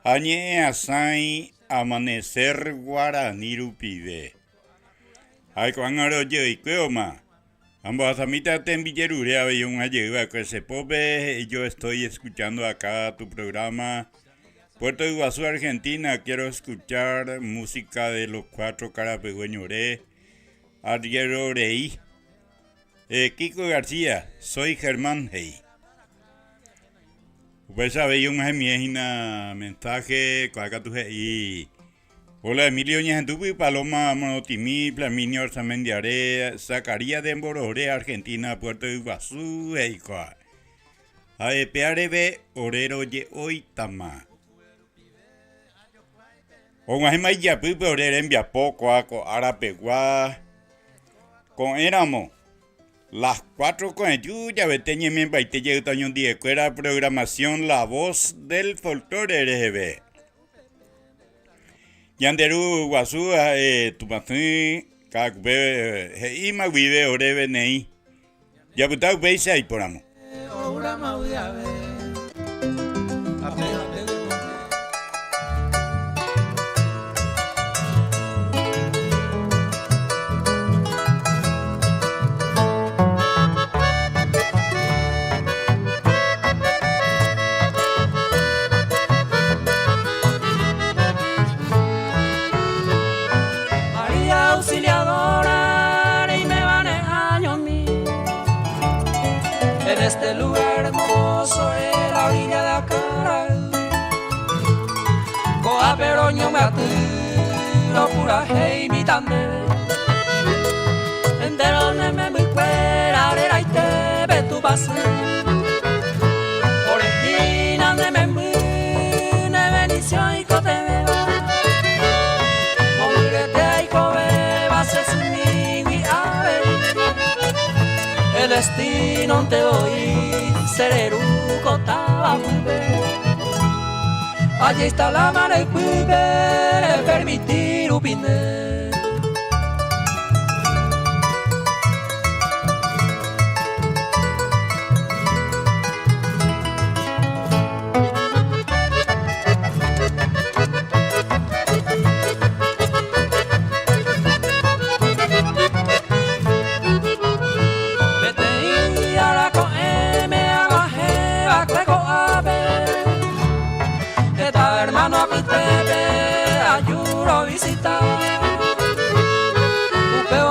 ha ñe'ẽasãi Amanecer Guaraní rupive. Ha ko'ág̃a rojeikuéoma Ambohasamíta tembijerure avei og̃ua jey va'ekue che pópe, he'i yo estoy escuchando acá tu programa Puerto Iguazú Argentina, quiero escuchar música de los cuatro Karapegũeñore, Arriero rei. Eh, Kiko García, soy Germán he'i. Upéicha avei og̃uahẽmie hína mensaje, ko'ã katu he'i Hola Emilio ñahendúpy Paloma Morotimi, Flaminio Arzamendiare, Zacarías de Mborore, Argentina, Puerto Yguazú, he'ikuaa. Ha'e peareve ore roje'óitama. Og̃uahẽma ijapýpe ore rembiapo ko'a ko ára pegua ko'ẽramo. Las cuatro ko'ẽju javete ñemembaite jeýta oñondive-kuéra programación La Voz del Folklore reheve. Ñande Ru Guasu ha'e Tupãsy Ka'akupe he'íma guive oréve neĩ. Japyta upéicha iporãmo. María Auxiliadora, reimeva ne añomi En este lugar hermoso en la orilla de Acaray Ko'ápe roñombyaty ropurahéi mitã ndéve Entéro ne membykuéra reraitépe Tupãsy Ore hína ne memby ne bendición aikotevẽva Mombyrete aikovéva che symígui avei El destino nte voi che reru ko távape. táva pype. Allí está la mano y pude permitir upine.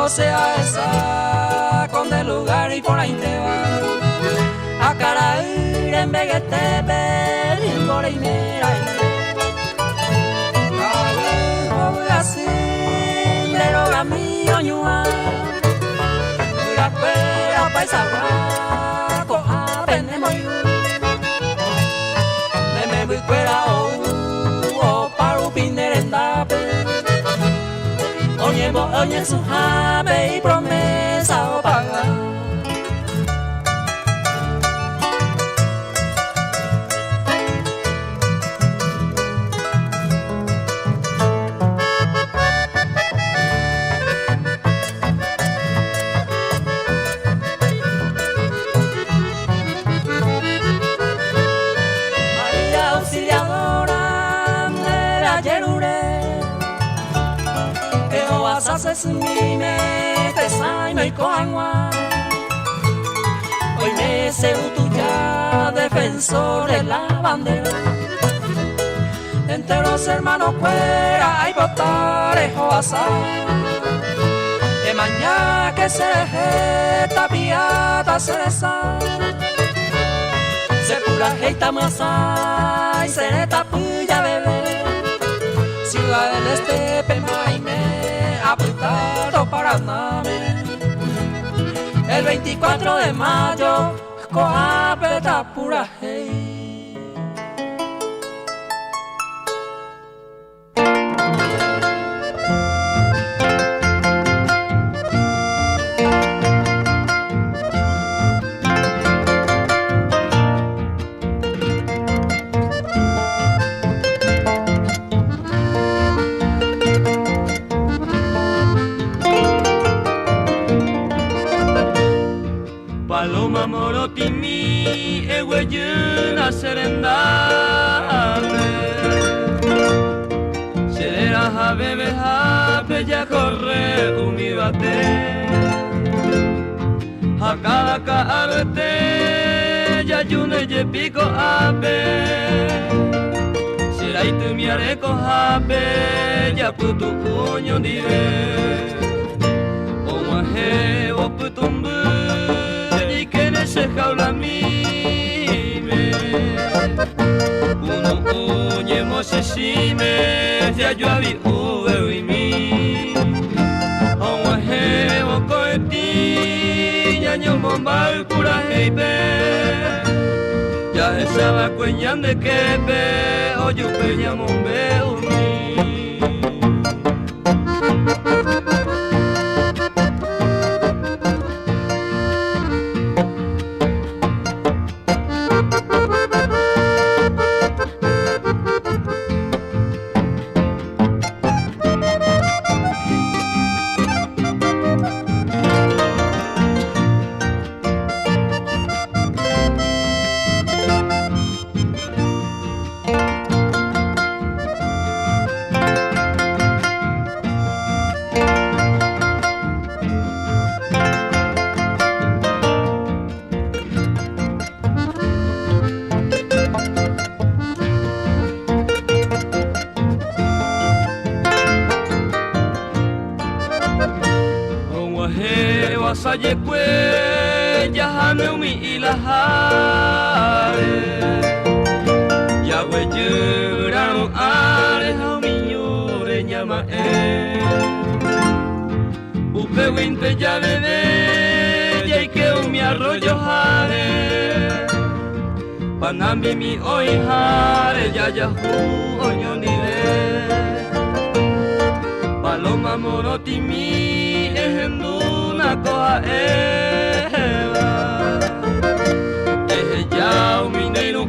Sea esa con del lugar y por ahí te va a caray en vegete por ahí mira así le mi oñua la cuera paisa ko a tenemos me me voy cuera o paru pinerendape Oye, oye, su jame y promesa o paga. María Auxiliadora de la Yerure, mime te y coagua. Hoy me tuya, defensor de la bandera. Entre los hermanos cuera hay botares o azar. De mañana que se deje piata cereza. Se pura heita masa y sereta puya bebé. Ciudad del Este, Pemaime, Apretado Paraná. El 24 de mayo, Coapeta pura hey. Paloma morotimi eweyuna serendame Serera ja bebe jape ya corre umibate Hakada ka arete ya yune ye pico ape Seraitu miareko jape ya putu puño dire Omahe oputumbu se jaula mime Uno uñe mosesime Ya yo abi ube uimi Omahe okoeti Ñaño mombal pura heipe Ya esa cueñan de quepe Oye peña mombe umi Panambi mi oihare ya yahu oñonide Paloma morotimi ehenduna koha eva Eje ya umineiru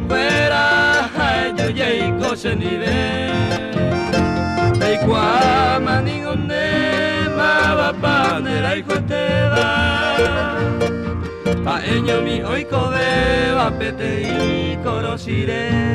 Chendive Peikuaáma ningo nde mávapa nde rayhuetéva Ha'eñomi oikovéva peteĩ korochire.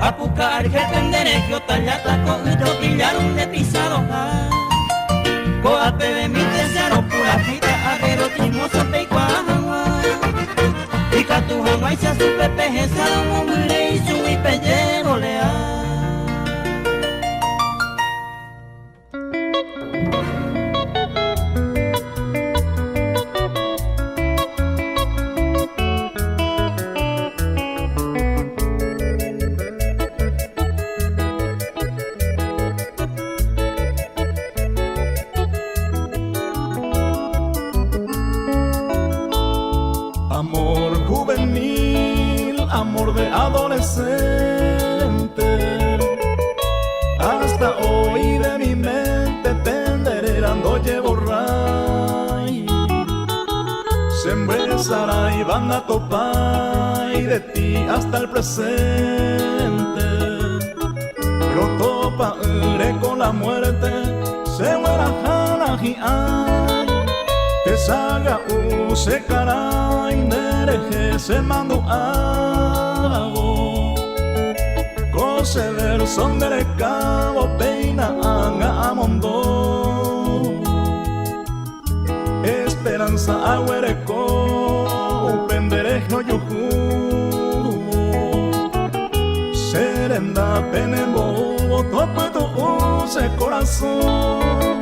Apuka argel pendereje otallata ko ytopillaru nde pisadoha. Ko'ápe vemínte che aropurahíta arriero chismoso peikuaa hag̃ua. Ikatu hag̃uáicha chupe pehecha romombyre ichugui pejevolea. Amor juvenil, amor de adolescente, hasta hoy de mi mente pendererando llevo ray. Sembrezará y van a topar y de ti hasta el presente. Rotopa con la muerte, se muera jana Te saga u se caray, nereje se mando hago. Cose ver son de cabo, peina anga amondo. Esperanza agüereco, penderej no yuju. Serenda penembo, tope tu use corazón.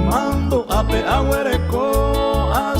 Mando ape agüereco.